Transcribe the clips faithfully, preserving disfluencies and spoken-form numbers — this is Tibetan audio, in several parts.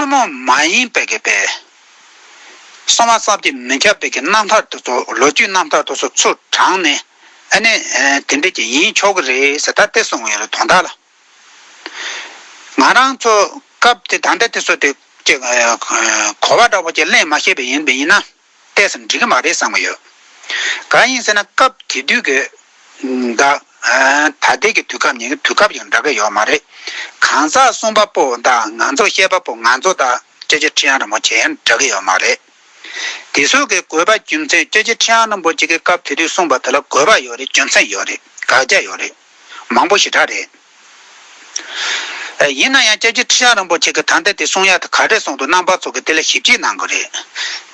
ཐུན་མོང་མ་ཡིན་པའི་གི་པའི་གསང་བ་བསམ་གྱིས་མི་ཁྱབ་པའི་གི་རྣམ་ཐར་དེ་ཚོ་ལོ་རྒྱུས་རྣམ་ཐར་དེ་ཚོ་ཚུར་དྲངས་ནས་ཨ་ནི་དེ་འདྲ་ཅིག་ཡིན་ཆོག་གི་རེད་ཟེར་ད་དེ་གསུང་གི་ཡོད་རེད་དོན་དག་ལ། ང་རང་ཚོ་སྐབས་དེ་ད་ལྟ་དེ་ཚོ་དེ་ཅིག་གོ་བ་འདྲ་པོ་ཅིག་ལེན་མ་ཤེས་པ་ཡིན་པ་ཡིན་ན། ཏོག་ཙམ་འགྲིག་གི་མ་རེད་བསམ་གི་ཡོད། གང་ཡིན་ཟེར་ན་སྐབས་དེ་དུས་ཀྱི་ད་ད་ལྟའི་གི་དུས་སྐབས་ཉིད་ཀྱི་དུས་སྐབས་ཡང་འདྲ་གི་ཡོད་མ་རེད། གང་ཟག་གསུམ་པ་པོ་དང་ང་ཚོ་བཤད་པ་པོ་ང་ཚོ་དང་སྐྱབས་རྗེ་ཁྲི་བྱང་རིན་པོ་ཆེ་ཡང་འདྲ་གི་ཡོད་མ་རེད། དེ་ཚོ་གི་དགོས་པ་རྒྱུ་མཚན་སྐྱབས་རྗེ་ཁྲི་བྱང་རིན་པོ་ཆེ་གི་སྐབས་དེ་དུས་གསུངས་པ་དེ་ལ་དགོས་པ་ཡོད་རེད། རྒྱུ་མཚན་ཡོད་རེད། དགག་བྱ་ཡོད་རེད། མང་པོ་ཞེ་དྲག་རེད། ཡིན་ན་ཡང་སྐྱབས་རྗེ་ཁྲི་བྱང་རིན་པོ་ཆེ་གིས་ད་ལྟ་དེ་གསུང་ཡག་དེ་ག་རེ་གསུངས་འདུག་རྣམ་པ་ཚོ་གིས་དེ་ལ་ཞིབ་དཔྱད་གནང་དགོས་རེད།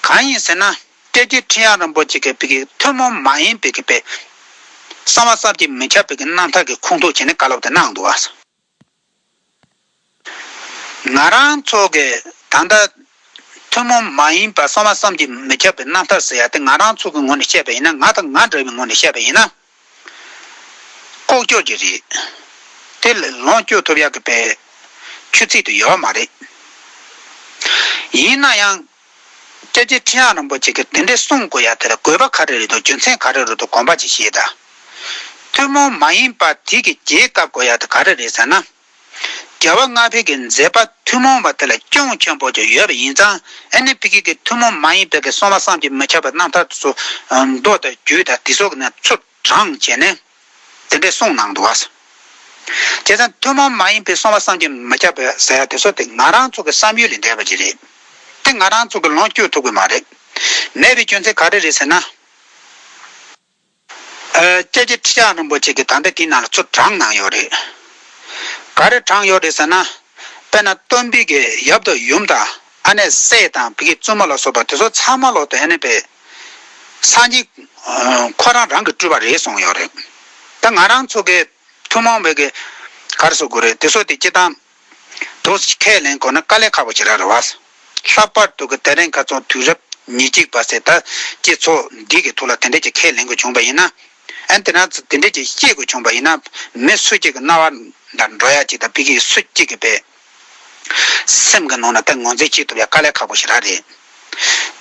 གང་ཡིན་ཟེར་ན་སྐྱབས་རྗེ་ཁྲི་བྱང་རིན་པོ་ཆེ་གིས་བོད་ཀྱི་ཐུན་མོང་མ་ཡིན་པའི་གི་པའི་གསང་བ་བསམ་གྱིས་མི་ཁྱབ་པའི་གི་རྣམ་ཐར་གྱི་ཁུངས་གཏུགས་བྱས་ནས་བཀའ་སློབ་དེ་གནང་འདུག་བ། ང་རང་ཚོ་གི་ད་ལྟ་ཐུན་མོང་མ་ཡིན་པ་གསང་བ་བསམ་གྱིས་མི་ཁྱབ་པའི་རྣམ་ཐར་ཟེར་ཡ་དེ་ང་རང་ཚོ་གི་ངོས་ནས་བཤད་པ་ཡིན་ན། ང་དང་ང་འདྲ་བའི་ངོས་ནས་བཤད་པ་ཡིན་ན། ལྐོག་གྱུར་གྱི་རེད། དེ་ལ་ལོངས་སྤྱོད་ཐུབ་ཡག་གི་པའི་ཆུ་ཚད་དུ་ཡོད་མ་རེད། ཡིན་ན་ཡང་། སྐྱབས་རྗེ་ཁྲི་བྱང་རིན་པོ་ཆེ་གིས་དེ་འདྲའི་གསུང་དགོས་ཡག་དེ་ལ་དགོས་པ་ག་རེ་རེད་འདུག་རྒྱུ་མཚན་ག་རེ་རེད་འདུག་དགོངས་པ་ཅིག་བཞེས་དང་། ཐུན་མོང་མ་ཡིན་པ་དེ་གི་རྒྱས་བཀབ་དགོས་ཡག་དེ་ག་རེ་རེད་ཟེར་ན། རྒྱལ་བ་ལྔ་པའི་གི་མཛད་པ་ཐུན་མོང་བ་དེ་ལ་སྐྱོན་ཆེན་པོ་ཅིག་ཡོད་པ་ཡིན་ཙང་། ཨ་ནི་ཕ་གི་གི་ཐུན་མོང་མ་ཡིན་པའི་གི་གསང་བ་བསམ་གྱིས་མི་ཁྱབ་པའི་རྣམ་ཐར་དེ་ཚོ་མདོ་དང་རྒྱུད་དང་དེ་ཚོ་གི་ནས་ཚུར་དྲངས་བྱས་ནས་དེ་འདྲའི་གསུངས་གནང་འདུག་བ། བྱས་ཙང་ཐུན་མོང་མ་ཡིན་པའི་གསང་བ་བསམ་གྱིས་མི་ཁྱབ་པའི་ཟེར་ཡ་དེ་ཚོ་དེ་ང་རང་ཚོ་གི་བསམ་ཡུལ་ལས་འདས་པ་ཅིག་རེད། དེ་ང་རང་ཚོ་གི་ལོངས་སྤྱོད་ཐུབ་ཀྱི་མ་རེད། མེད་པའི་རྒྱུ་མཚན་ག་རེ་རེད་ཟེར་ན། ཨ། སྐྱབས་རྗེ་ཁྲི་བྱང་རིན་པོ་ཆེ་གིས་ད་ལྟ་དེའི་ནང་ལ་ཚུར་དྲངས་གནང་ཡོད་རེད། ག་རེ་དྲངས་ཡོད་རེད་ཟེར་ན། དཔེར་ན་སྟོན་པའི་གི་ཡབ་དང་ཡུམ་དང་ཨ་ནེ་སྲས་དང་བི་གི་བཙུན་མོ་ལ་སོགས་པ་དེ་ཚོ་ཚང་མ་ལོག་ཏུ་ཨ་ནེ་པའི་སངས་རྒྱས་ཁོ་རང་རང་གི་སྤྲུལ་པ་རེད་གསུངས་ཡོད་རེད། ད་ང་རང་ཚོ་གི་ཐུན་མོང་བའི་གི་ག་རེ་ཟེར་དགོས་རེད། དེ་ཚོ་དེ་སྤྱིར་བཏང་དུ་ཁས་ལེན་དགོས་ན་དཀའ་ལས་ཁག་པོ་ཞེ་དྲག་རེད་བ། ལྷག་པར་དུ་གི་དེ་རིང་ཁ་སང་དུས་རབས་ཉེར་གཅིག་པ་ཟེར་ད་སྤྱི་ཚོགས་འདི་གི་ཐོག་ལ་དེ་འདྲ་ཅིག་ཁས་ལེན་དགོས་བྱུང་བ་ཡིན་ན། ཨ་ནི་དེ་ན་དེ་འདྲ་ཅིག་བཤད་དགོས་བྱུང་བ་ཡིན་ན། མི་སུ་གཅིག་གི་རྣ་བ་ལ་འགྲོ་ཡ་ཅིག་དང་བི་གི་སུ་གཅིག་གི་པའི་སེམས་ཀྱི་ནང་ན་ད་ངོས་འཛིན་བྱེད་ཐུབ་ཡ་དཀའ་ལས་ཁག་པོ་ཞེ་དྲག་རེད།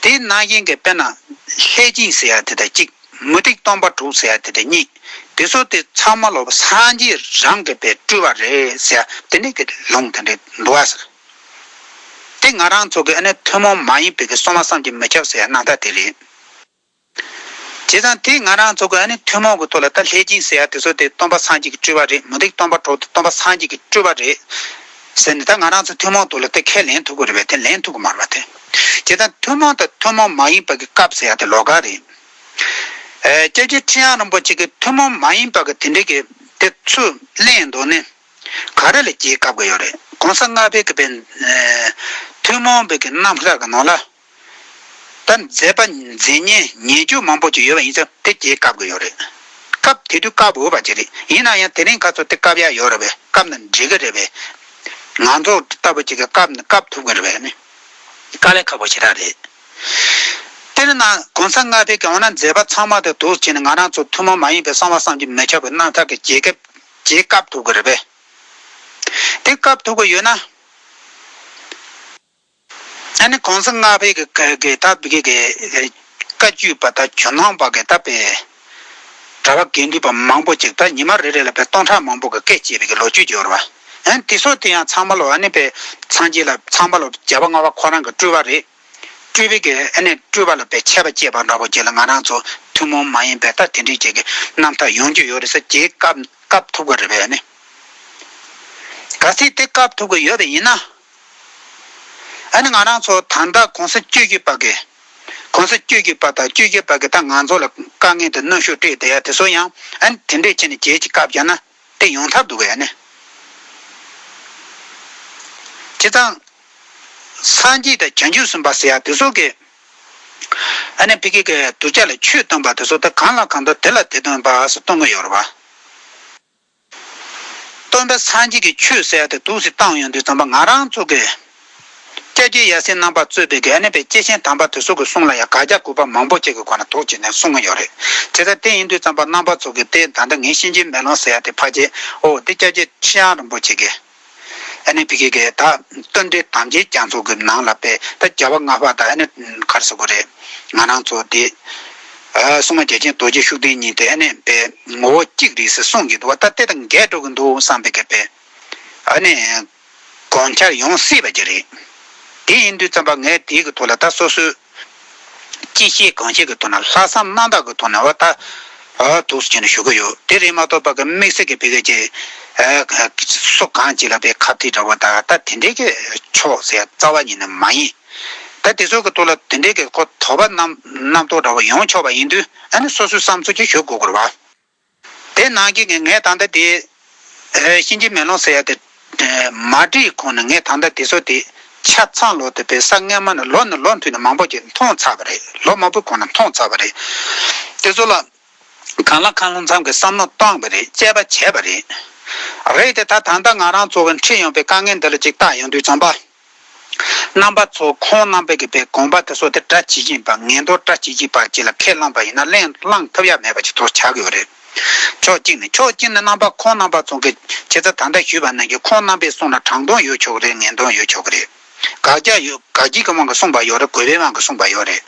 དེ་ནང་བཞིན་གྱི་དཔེར་ན་ལྷས་བྱིན་ཟེར་ཡ་དེ་དང་གཅིག་མུ་སྟེགས་སྟོན་པ་དྲུག་ཟེར་ཡ་དེ་དང་གཉིས། དེ་ཚོ་དེ་ཚང་མ་ལོག་སངས་རྒྱས་རང་གི་པའི་སྤྲུལ་པ་རེད་ཟེར་ཡ་དེ་འདྲ་གི་ལུང་དེ་འདྲ་འདུག་བ་ཟེར། དེ་ང་རང་ཚོ་གི་ཨ་ནི་ཐུན་མོང་མ་ཡིན་པའི་གི་གསང་བ་བསམ་གྱིས་མི་ཁྱབ་ཟེར་ཡ་རྣམ་ཐར་དེ་རེད། བྱས་ཙང་དེ་ང་རང་ཚོ་གི་ཨ་ནི་ཐུན་མོང་གི་ཐོག་ལ་ད་ལྷས་བྱིན་ཟེར་ཡ་དེ་ཚོ་དེ་སྟོན་པ་སངས་རྒྱས་ཀྱི་སྤྲུལ་པ་རེད། མུ་སྟེགས་སྟོན་པ་དྲུག་དེ་སྟོན་པ་སངས་རྒྱས་ཀྱི་སྤྲུལ་པ་རེད་ཟེར་ནས་ད་ང་རང་ཚོ་ཐུན་མོང་ཐོག་ལ་དེ་ཁས་ལེན་ཐུབ་ཀྱི་རེད་པས། དེ་ལེན་ཐུབ་ཀྱི་མ་རེད་པ། དེ་བྱས་ཙང་ཐུན་མོང་དང་ཐུན་མོང་མ་ཡིན་པ་གི་སྐབས་ཟེར་ཡ་དེ་ལོགས་ཀ་རེད། ཨེ། སྐྱབས་རྗེ་ཁྲི་བྱང་རིན་པོ་ཆེ་གིས་ཐུན་མོང་མ་ཡིན་པ་གི་དེ་འདྲའི་གི་དེ་ཚུར་ལེན་འདུག་ནས། ག་རེ་ལ་རྒྱས་བཀབ་ཀྱི་ཡོད་རེད། གོང་ས་ལྔ་པའི་གི་པའི་ཐུན་མོང་པའི་གི་རྣམ་ཐར་གི་ནང་ལ། ད་མཛད་པ་མཛད་ཉན་ཉེས་སྤྱོད་མང་པོ་ཅིག་ཡོད་པ་ཡིན་ཙང་དེ་རྒྱས་བཀབ་ཀྱི་ཡོད་རེད། བཀབ་དེ་དུས་བཀབ་འོས་པ་ཅིག་རེད། ཡིན་ན་ཡང་དེ་རིང་ཁ་སང་དེ་བཀབ་ཡ་ཡོད་རེད་པས། བཀབ་ན་འགྲིག་གི་རེད་པས། ང་ཚོ་ལྟ་བུ་ཅིག་གིས་བཀབ་ན་བཀབ་ཐུབ་ཀྱི་རེད་པས་ནི། དཀའ་ལས་ཁག་པོ་ཞེ་དྲག་རེད། དེ་ནི་ན་གོང་ས་ལྔ་པའི་གི་འོ་ན་མཛད་པ་ཚང་མ་དེ་འདུག་བྱས་ནས་ང་རང་ཚོ་ཐུན་མོང་མ་ཡིན་པའི་གསང་བ་བསམ་གྱིས་མི་ཁྱབ་པའི་རྣམ་ཐར་གྱི་རྒྱས་བཀབ་རྒྱས་བཀབ་ཐུབ་ཀྱི་རེད་པས། དེ་བཀབ་ཐུབ་ཀྱི་ཡོད་ན། ཨ་ནི་གོང་ས་ལྔ་པའི་གི་གི་གི་ད་བི་གི་གི་བཀའ་བརྒྱུད་པ་དང་ཇོ་ནང་པ་གི་ད་པའི་གྲྭ་པ་དགེ་འདུན་པ་མང་པོ་ཅིག་ད་ཉི་མ་རེ་རེ་ལ་པའི་སྟོང་ཕྲག་མང་པོ་གི་སྐད་བྱས་པའི་གི་ལོ་རྒྱུས་ཡོད་རེད་པ། ཨ་ནི་དེ་ཚོ་དེ་ཡང་ཚང་མ་ལོ་ཨ་ནི་པའི་སངས་རྒྱས་ལ་ཚང་མ་ལོ་རྒྱལ་བ་ལྔ་པ་ཁོ་རང་གི་སྤྲུལ་པ་རེད། སྤྲུལ་པའི་གི་ཨ་ནི་སྤྲུལ་པ་ལ་པའི་ཆད་པ་བཅད་པ་འདྲ་པོ་ཅིག་ལ་ང་རང་ཚོ་ཐུན་མོང་མ་ཡིན་པའི་ད་དེ་འདྲའི་ཅིག་གི་རྣམ་ཐར་ཡོང་རྒྱུ་ཡོད་རེད་ཟེར་རྒྱས་བཀབ་བཀབ་ཐུབ་ཀྱི་རེད་པས་ཨ་ནི། གལ་སྲིད་དེ་བཀབ་ཐུབ་ཀྱི་ཡོད་པ་ཡིན་ན། ཨ་ནི་ང་རང་ཚོ་ད་ལྟ་གོང་ས་བཅུ་བཞི་པ་གི། གོང་ས་བཅུ་བཞི་པ་དང་བཅུ་བཞི་པ་གི་ད་ང་ཚོ་ལ་དཀའ་ངལ་དང་གནོན་ཤུགས་སྤྲད་བསྡད་ཡ་དེ་ཚོ་ཡང་ཨ་ནི་དེ་འདྲས་བྱས་ནས་རྒྱས་ཅིག་བཀབ་བཞག་ན་དེ་ཡོང་ཐབས་འདུག་གས་ཨ་ནི། བྱས་ཙང་། སངས་རྒྱས་དང་བྱང་ཆུབ་སེམས་དཔའ་ཟེར་ཡ་དེ་ཚོ་གི། ཨ་ནི་ཕ་གི་གི་གདུལ་བྱ་ལ་ཆོས་སྟོན་པ་དེ་ཚོ་ད་གང་ལ་གང་འདུལ་དེ་ལ་དེ་སྟོན་པ་ཟེར་སྟོན་གི་ཡོད་རེད་པ། སྟོན་པ་སངས་རྒྱས་ཀྱི་ཆོས་ཟེར་ཡ་དེ་འདུག་སེ་བཏང་ཡོང་དུས་ཙམ་པ་ང་རང་ཚོ་གི་སྐྱབས་རྗེ་ཡབ་སྲས་རྣམ་པ་གཙོས་པའི་གི་ཨ་ནི་པའི་སྐྱེས་ཆེན་དམ་པ་དེ་ཚོ་གི་གསུང་ལ་ཡང་དགག་བྱ་དགོས་པ་མང་པོ་ཅིག་གི་སྒོ་ནས་དོགས་བྱས་ནས་གསུང་གི་ཡོད་རེད། བྱས་ཙང་དེ་ཡིན་དུས་ཙམ་པ་རྣམ་པ་ཚོ་གི་དེ་ད་ལྟ་ངས་གཤིན་རྗེའི་མེ་ལོང་ཟེར་ཡ་དེ་ཕལ་ཆེར་ཨོ་དེ་སྐྱབས་རྗེ་ཁྲི་བྱང་རིན་པོ་ཆེ་གི་ ཨ་ནི་ཕ་གི་གི་ད་རྟེན་འབྲེལ་དམ་ཅན་རྒྱ་མཚོ་གི་ནང་ལ་པས་ད་རྒྱལ་བ་ལྔ་པ་དང་ཨ་ནི་ག་རེ་ཟེར་དགོས་རེད། ང་རང་ཚོ་དེ་ཨ་སྲུང་མ་རྒྱལ་ཆེན་རྡོ་རྗེ་ཤུགས་ལྡན་གཉིས་དེ་ཨ་ནི་པས་ངོ་བོ་གཅིག་རེད་ཟེར་གསུང་གི་འདུག་བ། ད་དེ་དང་འགལ་འགྲོ་གི་འདུག་བསམ་པའི་གི་པས་ཨ་ནི་དགོངས་འཆར་ཡོང་སྲིད་པ་ཅིག་རེད། དེ་ཡིན་དུས་ཙམ་པ་ངས་དེའི་གི་ཐོག་ལ་ད་སོ་སོའི་ཅི་ཤེས་གང་ཤེས་ཀྱི་ཐོག་ནས་ལྷག་བསམ་རྣམ་དག་གི་ཐོག་ནས་བ་ད་ཨ་འདུག་སེ་བྱས་ནས་ཞུ་གི་ཡོད། དེ་རེད་མ་གཏོགས་པ་གི་དམིགས་བསལ་གྱི་ཕ་གི་ཅིག་ཨ་སུ་གང་ཅིག་ལ་པའི་ཁ་ཐུག་འདྲ་བོ་ད་ད་དེ་འདྲའི་གི་ཆོག་ཟེར་རྩ་བ་ཉིད་ནས་མ་ཡིན། ད་དེ་ཚོ་གི་ཐོག་ལ་དེ་འདྲའི་གི་ཁོ་དོགས་པ་རྣམ་རྣམ་རྟོག་འདྲ་བོ་ཡོང་ཆོག་པ་ཡིན་དུས་ཨ་ནི་སོ་སོའི་བསམ་ཚུལ་ཅིག་ཞུ་དགོས་དགོས་རེད་བ། དེ་ནང་གི་ངས་ངས་ད་ལྟ་དེ་ཨེ་གཤིན་རྗེ་མེ་ལོང་ཟེར་ཡ་དེ་ཨེ་མ་བྲིས་གོང་ནས་ངས་ད་ལྟ་དེ་ཚོ་དེ་ཆ་ཚང་ལོ་དེ་པའི་ས་སྔས་མ་ནས་ལོ་ནས་ལོ་མཐུད་ནས་མང་པོ་ཅིག་མཐོང་ཚར་བ་རེད། ལོ་མང་པོའི་གོང་ནས་མཐོང་ཚར་བ་རེད། དེ་ཚོ་ལ་གང་ལ་གང་འཚམ་གྱི་བསམ་བློ་བཏང་བ་རེད། དཔྱད་པ་བྱས་པ་རེད། རེད་དེ་ད་ད་ལྟ་ང་རང་ཚོ་གི་འཕྲད་ཡོང་པའི་དཀའ་ངལ་འདི་ལ་ཅིག་བལྟ་ཡོང་དུས་ཙམ་པ། རྣམ་པ་ཚོ་ཁོང་རྣམ་པའི་གི་པའི་དགོངས་པ་དེ་ཚོ་དེ་གྲ་བྱེད་ཀྱིན་པ་ངན་རྟོག་གྲ་བྱེད་ཀྱིན་པ་ཅིག་ལ་ཁས་བླངས་པ་ཡིན་ན་གླེང་བླངས་ཐུབ་ཡ་མེད་པ་ཅིག་ཐོག་ཆགས་ཀྱི་ཡོད་རེད། ཕྱོགས་གཅིག་ནས་ཕྱོགས་གཅིག་ནས་རྣམ་པ་ཁོང་རྣམ་པ་ཚོ་གི་ཁྱེད་ཚོ་ད་ལྟ་ཞུས་པ་ནང་བཞིན་ཁོང་རྣམ་པས་གསུངས་ན་དྲང་དོན་ཡོད་ཆོག་གི་རེད། ངན་དོན་ཡོད་ཆོག་གི་རེད། དགག་བྱ་ཡོད། དགག་བྱའི་གི་དབང་གིས་གསུངས་པ་ཡོད་རེད། དགོས་པའི་དབང་གིས་གསུངས་པ་ཡོད་རེད།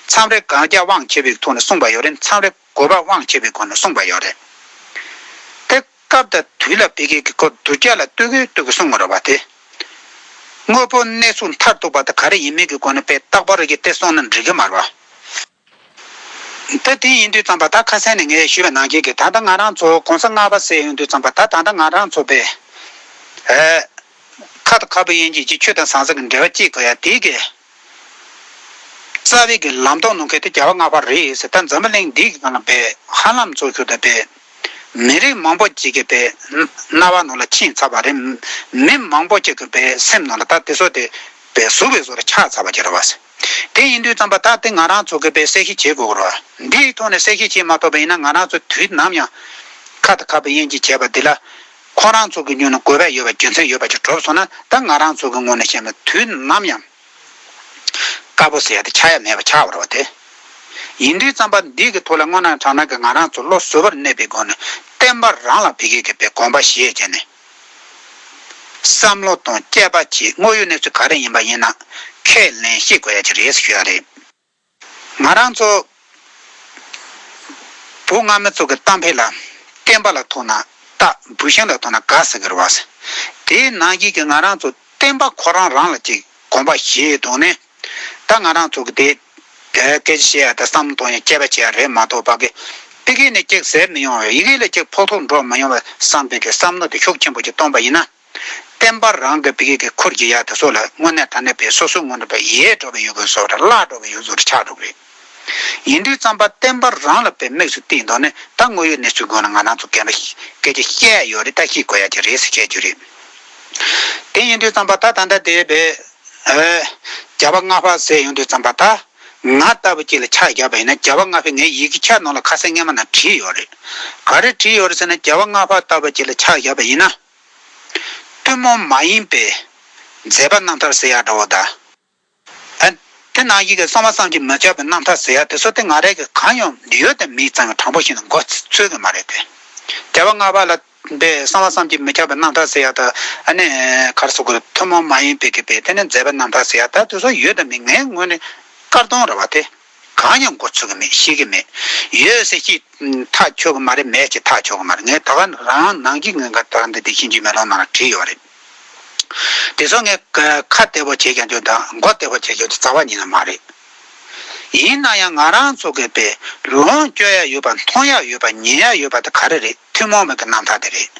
མཚམས་རེ་དགག་བྱ་དབང་བྱས་པའི་ཐོག་ནས་གསུངས་པ་ཡོད་རེད། མཚམས་རེ་དགོས་པ་དབང་བྱས་པའི་སྒོ་ནས་གསུངས་པ་ཡོད་རེད། དེ་སྐབས་དང་དུས་ལ་ཕ་གི་གི་ཁོ་བསྡུ་བྱ་ལ་ལྟོས་གི་ལྟོས་གི་གསུང་གི་རེད་བ། དེ་དངོས་པོ་གནས་ཚུལ་མཐར་ཐུག་པ་དེ་ག་རེ་ཡིན་མིན་གྱི་སྒོ་ནས་དཔེ་རྟག་པར་གི་དེ་གསུངས་ན་འགྲིག་གི་མ་རེད་བ། ད་དེ་ཡིན་དུས་ཙམ་པ་ད་ཁ་སང་ནས་ངས་ཞུས་པ་ནང་བཞིན་གྱི་ད་ལྟ་ང་རང་ཚོ་གོང་ས་ལྔ་པ་ཟེར་ཡོང་དུས་ཙམ་པ་ད་ད་ལྟ་ང་རང་ཚོ་པས་ཨེ་ཁ་དང་ཁ་བུབ་དབྱེན་བྱེད་ཀྱི་ཆོས་དང་ཟང་ཟིང་གི་འབྲེལ་བ་གཅིག་དགོས་ཡ་དེ་གི་རྩ་བའི་གི་ལམ་སྟོན་གནང་མཁན་དེ་རྒྱལ་བ་ལྔ་པ་རེད་ཟེར། ད་འཛམ་བུ་གླིང་འདི་གི་ནང་ལ་པས་ཧ་ལམ་ཚོ་ཁྱོད་ད་པས་མི་རིགས་མང་པོ་ཅིག་གི་པས་རྣ་བ་ནང་ལ་ཕྱིན་ཚར་བ་རེད། མི་མང་པོ་ཅིག་གི་པས་སེམས་ནང་ལ་ད་དེ་ཚོ་དེ་པས་ཟུག་པའི་བཟོ་ལ་ཆགས་ཚར་བ་ཅིག་རེད་བ། དེ་ཡིན་དུས་ཙམ་པ་ད་དེ་ང་རང་ཚོ་གི་པས་གསལ་བཤད་བྱེད་དགོས་རེད་བ། འདིའི་ཐོག་ནས་གསལ་བཤད་བྱེད་མ་ཐུབ་པ་ཡིན་ན་ང་རང་ཚོ་དུས་ནམ་ཡང་ཁ་དང་ཁ་བུབ་དབྱེན་བྱེད་བྱས་པ་འདི་ལ་ཁོ་རང་ཚོ་གི་ངོས་ནས་དགོས་པ་ཡོད་པ་རྒྱུ་མཚན་ཡོད་པ་ཅིག་གྲུབ་སོང་ན་ད་ང་རང་ཚོ་གི་ངོས་ནས་བཤད་ན་དུས་ནམ་ཡང་དཀར་པོ་ཟེར་ཡ་དེ་ཆགས་ཡ་མེད་པ་ཆགས་པ་རེད་བ། དེ་ཡིན་དུས་ཙམ་པ་འདི་གི་ཐོག་ལ་དངོས་གནས་དྲང་གནས་ཀྱི་ང་རང་ཚོ་བློ་གཟུ་བོར་གནས་པའི་སྒོ་ནས་བསྟན་པ་རང་ལ་ཕ་གི་གི་པའི་དགོངས་པ་བཞེས་བྱས་ནས་བསམ་བློ་དང་དཔྱད་པ་བྱེད། དངོས་ཡོད་གནས་ཚུལ་ག་རེ་ཡིན་པ་ཡིན་ན་ཁས་ལེན་ཤེས་དགོས་ཡ་ཅིག་རེད་ཟེར་ཞུ་ཡ་རེད། ང་རང་ཚོ་བོད་སྔ་མ་ཚོ་གི་གཏམ་དཔེ་ལ་བསྟན་པ་ལ་ཐུག་ན་རྟ། བུད་ཤིང་ལ་ཐུག་ན་སྒ་ཟེར་གི་རེད་བ། དེའི་ནང་བཞིན་གྱི་ང་རང་ཚོ་བསྟན་པ་ཁོ་རང་རང་ལ་ཅིག་དགོངས་པ་བཞེས་འདུག་ནས། ད་ང་རང་ཚོ་གི་དེ་དེ་སྐད་ཆ་བཤད་ཡ་དང་བསམ་བློ་གཏོང་ཡ་དཔྱད་པ་བྱེད་ཡ་རེད་མ་གཏོགས་པ་གི་ཕ་གི་ནས་ཅིག་ཟད་མི་ཡོང་བའི་ཡི་གེ་ལ་ཅིག་ཕོག་ཐུག་འགྲོ་མི་ཡོང་བའི་བསམ་པའི་གི་བསམ་བློ་དེ་ཤུགས་ཆེན་པོ་ཅིག་གཏོང་པ་ཡིན་ན། བསྟན་པ་རང་གི་ཕ་གི་གི་ཁུར་གྱི་ཡ་དེ་ཚོ་ལ་དངོས་གནས་དྲང་གནས་པའི་སོ་སོ་ངོ་འདྲ་པའི་ཡལ་འགྲོ་བའི་ཡོད་དགོས་བཟོ་འདྲ་བརླག་འགྲོ་བའི་ཡོད་བཟོ་འདྲ་ཆགས་འགྲོ་གི་རེད། ཡིན་དུས་ཙམ་པ་བསྟན་པ་རང་ལ་པའི་དམིགས་སུ་བསྟན་འདུག་ནས་ད་དངོས་ཡོད་གནས་ཚུལ་སྒང་ལ་ང་རང་ཚོ་སྐད་ཆ་སྐད་ཆ་བཤད་ཡ་ཡོད་རེད། ད་བཤད་དགོས་ཡ་ཅིག་རེད་ཟེར་བཤད་རྒྱུ་རེད། དེ་ཡིན་དུས་ཙམ་པ་ད་ད་ལྟ་དེ་པའི་ཨེ་རྒྱལ་བ་ལྔ་པ་ཟེར་ཡོང་དུས་ཙམ་པ་ད་ང་ལྟ་བུ་ཅིག་ལ་ཆ་བཞག་པ་ཡིན་ན་རྒྱལ་བ་ལྔ་པས་ངའི་ཡི་གེ་ཆ་ནང་ལ་ཁ་སང་སྔས་མ་ན་བྲིས་ཡོད་རེད། ག་རེ་བྲིས་ཡོད་རེད་ཟེར་ན་རྒྱལ་བ་ལྔ་པ་ལྟ་བུ་ཅིག་ལ་ཆ་བཞག་པ་ཡིན་ན། ཐུན་མོང་མ་ཡིན་པའི་མཛད་པ་རྣམ་ཐར་ཟེར་ཡ་འདྲ་བོ་དང་། ཨ། དེ་ནང་བཞིན་གྱི་གསང་བ་བསམ་གྱིས་མི་ཁྱབ་པའི་རྣམ་ཐར་ཟེར་ཡ་དེ་ཚོ་དེ་ང་རང་གི་གང་ཡང་ཡོད་དམ་མེད་ཙམ་གྱི་དྲང་པོ་བཤད་ན་མགོ་ཚོད་ཀྱི་མ་རེད་དེ། རྒྱལ་བ་ལྔ་པ་ལ་པའི་གསང་བ་བསམ་གྱིས་མི་ཁྱབ་པའི་རྣམ་ཐར་ཟེར་ཡ་དང་ཨ་ནི་ག་རེ་ཟེར་དགོས་རེད། ཐུན་མོང་མ་ཡིན་པའི་གི་པའི་དེ་ནི་མཛད་པའི་རྣམ་ཐར་ཟེར་ཡ་ད་དེ་ཚོ་ཡོད་དམ་མེད་ངའི་ངོས་ནས་བཀར་གཏོང་རེད་བ་དེ། གང་ཡང་མགོ་ཚོད་ཀྱི་མེད། ཤེས་ཀྱི་མེད། ཡོད་ཟེར་ཅིག་ཐག་ཆོད་ཀྱི་མ་རེད། མེད་ཅིག་ཐག་ཆོད་ཀྱི་མ་རེད། ངས་ད་ག་རང་ནང་གི་ངས་ག་ད་འདི་འདི་ཤིན་ཅི་མེ་ལོང་ནང་ལ་བྲིས་ཡོད་རེད། དེ་ཚོ་ངས་ཁ་བདེ་པོ་བྱས་ཀྱང་ཆོག་དང་མགོ་བདེ་པོ་བྱས་ཀྱང་རྩ་བ་ཉིད་ནས་མ་རེད། ཡིན་ན་ཡང་ང་རང་ཚོ་གི་པའི་ལོངས་སྤྱོད་ཡ་ཡོད་པ། མཐོང་ཡ་ཡོད་པ། ཉན་ཡ་ཡོད་པ་དེ་ག་རེ་རེད། ཐུན་མོང་མ་གི་རྣམ་ཐར་དེ་རེད།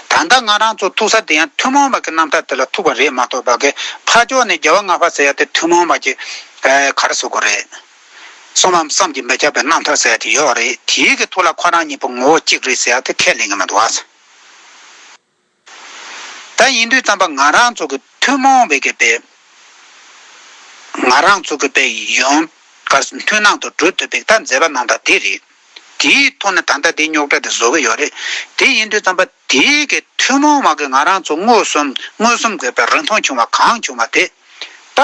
ད་ལྟ་ང་རང་ཚོ་ཐུག་ས་དེ་ཡང་ཐུན་མོང་མ་གི་རྣམ་ཐར་དེ་ལ་ཐུག་པ་རེད་མ་གཏོགས་པ་གི་ཕར་ཕྱོགས་ནས་རྒྱལ་བ་ལྔ་པ་ཟེར་ཡ་དེ་ཐུན་མོང་མ་གི་ག་རེ་ཟེར་དགོས་རེད། གསང་བ་བསམ་གྱིས་མི་ཁྱབ་པའི་རྣམ་ཐར་ཟེར་ཡ་དེ་ཡོད་རེད། དེའི་གི་ཐོག་ལ་ཁོ་རང་གཉིས་པོ་ངོ་བོ་གཅིག་རེད་ཟེར་ཡ་དེ་ཁས་ལེན་གི་མི་འདུག་ཨ། ད་ཡིན་དུས་ཙམ་པ་ང་རང་ཚོ་གི་ཐུན་མོང་བའི་གི་པའི་ང་རང་ཚོ་གི་པའི་ཡོང་ག་མཐུན་སྣང་དུ་འགྲོ་ཐུབ་པའི་ད་མཛད་པ་རྣམ་ཐར་དེ་རེད། དེའི་ཐོག་ནས་ད་ལྟ་དེ་རྙོག་དྲ་དེ་བཟོ་གི་ཡོད་རེད། དེ་ཡིན་དུས་ཙམ་པ་དེའི་གི་ཐུན་མོང་མ་གི་ང་རང་ཚོ་མངོན་སུམ་མངོན་སུམ་དགོས་པའི་རིན་ཐང་བྱུང་བ་གང་བྱུང་བ་དེ་ད་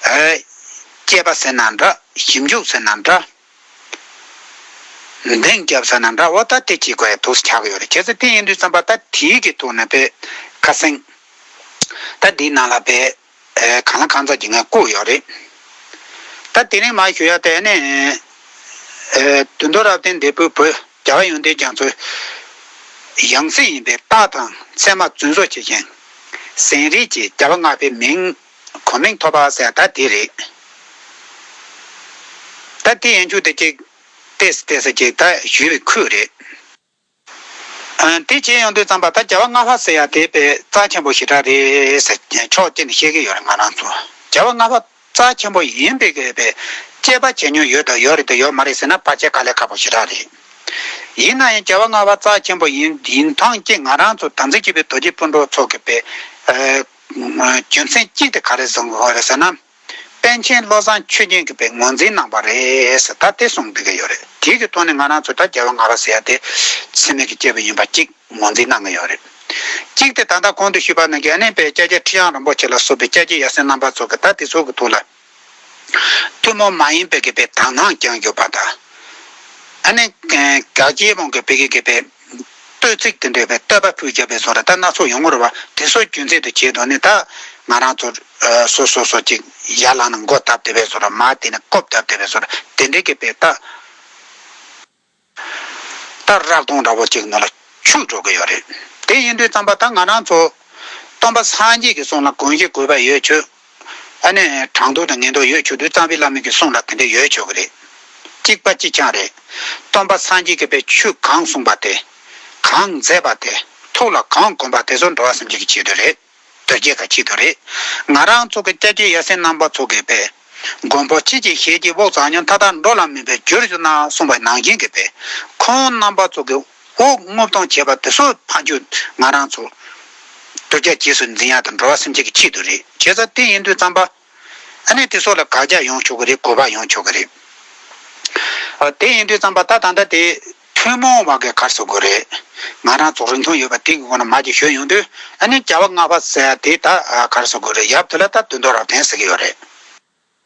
ཨེ་དཔྱད་པ་ཟེར་ན་འདྲ། ཞིབ་འཇུག་ཟེར་ན་འདྲ། འདེང་རྒྱབ་ས་ན་འདྲ་བོ་ད་དེ་བྱེད་དགོས་ཡ་ཐུགས་སུ་ཆགས་ཀྱི་ཡོད་རེད། བྱས་ཙང་དེ་ཡིན་དུས་ཙམ་པ་ད་དེའི་གི་ཐོག་ནས་པའི་ཁ་སང་ ད་འདིའི་ནང་ལ་བས། ཨེ། གང་ལ་གང་འཚམ་གྱི་ངས་བཀོད་ཡོད་རེད། ད་དེ་རིང་མར་ཞུ་ཡ་དེ་ནི། ཨེ། དོན་གྲུབ་རབ་བརྟན་འདས་པོའི་བུ་རྒྱལ་བ་ཡོན་ཏན་རྒྱ་མཚོའི་ཡང་སྲིད་ཡིན་པའི་རྟགས་དང་མཚན་མ་རྫུན་བཟོ་བྱེད་མཁན། ཟན་རིལ་གྱིས་རྒྱལ་བ་ལྔ་པའི་མིང་གོ་མིང་ཐོབ་པ་ཟེར་ཡ་ད་དེ་རེད། ད་དེ་ཡན་ཆོད་དེ་ཅིག་ཏེས་ཏེས་ཅིག་ད་ཞུས་པའི་ཁུལ་རེད། ཨ། དེ་བྱས་ཡོང་དུས་ཙམ་པ་ད་རྒྱལ་བ་ལྔ་པ་ཟེར་ཡ་དེ་དཔེ་རྩ་ཆེན་པོ་ཞེ་དྲག་རེད་ཟེར་ཕྱོགས་གཅིག་ནས་བཤད་ཀྱི་ཡོད་རེད། ང་རང་ཚོ་རྒྱལ་བ་ལྔ་པ་རྩ་ཆེན་པོ་ཡིན་པའི་གི་དཔེ་དཔྱད་པ་བྱེད་མྱོང་ཡོད་དང་ཡོད་རེད་དང་ཡོད་མ་རེད་ཟེར་ན་ཕལ་ཆེར་དཀའ་ལས་ཁག་པོ་ཞེ་དྲག་རེད། ཡིན་ན་ཡང་རྒྱལ་བ་ལྔ་པ་རྩ་ཆེན་པོ་ཡིན་ཡིན་ཐང་གཅིག་ང་རང་ཚོ་དམ་ཚིག་ཆེ་བའི་རྡོ་རྗེ་སྤུན་གྲོགས་ཚོ་གི་དཔེ། ཨ། རྒྱུ་མཚན་གཅིག་དེ་ག་རེ་བཟུང་དགོས་རེད་ཟེར་ན། པཎ་ཆེན་བློ་བཟང་ཆོས་རྒྱན་གྱིས་དཔེ་ངོས་འཛིན་གནང་བ་རེད་ཟེར་ད་དེ་གསུངས་བསྡད་ཀྱི་ཡོད་རེད། དེ་གི་ཐོག་ནས་ང་རང་ཚོས་ད་རྒྱལ་བ་ལྔ་པ་ཟེར་ཡ་དེ་འཚེ་མེད་ཀྱི་སྐྱེས་བུ་ཡིན་པ་གཅིག་ངོས་འཛིན་གནང་གི་ཡོད་རེད། གཅིག་དེ་ད་ལྟ་གོང་དུ་ཞུས་པ་ནང་བཞིན་ཨ་ནི་དཔེ་སྐྱབས་རྗེ་ཁྲི་བྱང་རིན་པོ་ཆེ་ལ་སོགས་པའི་སྐྱབས་རྗེ་ཡབ་སྲས་རྣམ་པ་ཚོ་གི་ད་དེ་ཚོ་གི་ཐོག་ལ་ཐུན་མོང་མ་ཡིན་པའི་གི་དཔེ་དག་སྣང་བསྐྱང་ཡོད་པ་དང་། ཨ་ནི་དགག་བྱའི་དབང་གིས་བོད་ཀྱི་སྐད་པའི་བསྟོད་ཚིག་དེ་འདྲའི་བའི་བསྟོད་པ་ཕུལ་རྒྱབ་པའི་བཟོ་འདྲ་ད་སྣ་ཚོགས་ཡོང་གི་རེད་བ། དེ་ཚོ་རྒྱུ་མཚན་དུ་བྱས་དོན་ནི་ད་ང་རང་ཚོ་སོ་སོ་སོ་ཅིག་ཡར་ལངས་ནས་མགོ་བཏབ་བསྡད་པའི་བཟོ་འདྲ་མར་དེ་ནས་ལྐོག་བཏབ་བསྡད་པའི་བཟོ་འདྲ་དེ་འདྲའི་སྐད་པའི་ད་ད་རག་སྟོང་འདྲ་པོ་ཅིག་ནང་ལ་ཆུད་འགྲོ་གི་ཡོད་རེད། དེ་ཡིན་དུས་ཙམ་པ་ད་ང་རང་ཚོ་སྟོན་པ་སངས་རྒྱས་ཀྱི་གསུང་ལ་དགོངས་ཞེན་དགོས་པ་ཡོད་ཆོག་ཨ་ནི་དྲང་དོག་དང་ངན་དོག་ཡོད་ཆོག་དུས་གཙང་པའི་བླ་མའི་གི་གསུང་ལ་དེ་འདྲ་ཡོད་ཆོག་གི་རེད། གཅིག་པ་གཅིག་རྐྱང་རེད། སྟོན་པ་སངས་རྒྱས་ཀྱིས་དཔེ་ཆོས་གང་གསུངས་པ་དེ། གང་མཛད་པ་དེ། ཐུགས་ལ་གང་གོམས་པ་དེ་ཚོ་འགྲོ་བ་སེམས་ཅན་གྱི་ཆེད་དུ་རེད། དོལ་རྒྱལ་ཁ་ཆེད་དུ་རེད། ང་རང་ཚོ་གི་སྐྱབས་རྗེ་ཡབ་སྲས་རྣམ་པ་ཚོ་གིས་དཔེ་མགོན་པོ་ཅི་མཆིས་ཞལ་གྱི་དབུགས་གཙང་ཉུང་མཐའ་དག་འགྲོ་ལ་མོས་པས་བསྒྱུར་གྱུར་ན་གསུངས་པ་ནང་བཞིན་གྱི་དཔེ་ཁོང་རྣམ་པ་ཚོ་གི་དབུགས་རྔུབ་སྟངས་བྱས་པ་དེ་ཚོ་ཕན་ཆོད་ང་རང་ཚོ་དོལ་རྒྱལ་རྗེས་སུ་འཛིན་ཡ་དང་འགྲོ་བ་སེམས་ཅན་གྱི་ཆེད་དུ་རེད། བྱས་ཙང་དེ་ཡིན་དུས་ཙམ་པ། ཨ་ནི་དེ་ཚོ་ལ་དགག་བྱ་ཡོང་ཆོག་གི་རེད། དགོས་པ་ཡོང་ཆོག་གི་རེད། ཨ། དེ་ཡིན་དུས་ཙམ་པ་ད་ད་ལྟ་དེ་ཐུན་མོང་བ་གི་ག་རེ་ཟེར་དགོས་རེད། ང་རང་ཚོ་རིགས་མཐུན་ཡོད་པ་དེ་གི་སྒོ་ནས་མར་ཅིག་ཞུས་ཡོང་དུས་ཨ་ནི་རྒྱལ་བ་ལྔ་པ་ཟེར་ཡ་དེ་ད་ག་རེ་ཟེར་དགོས་རེད། ཡབ་དེ་ལ་ད་དོན་དུ་རབ་བརྟན་ཟེར་གི་ཡོད་རེད།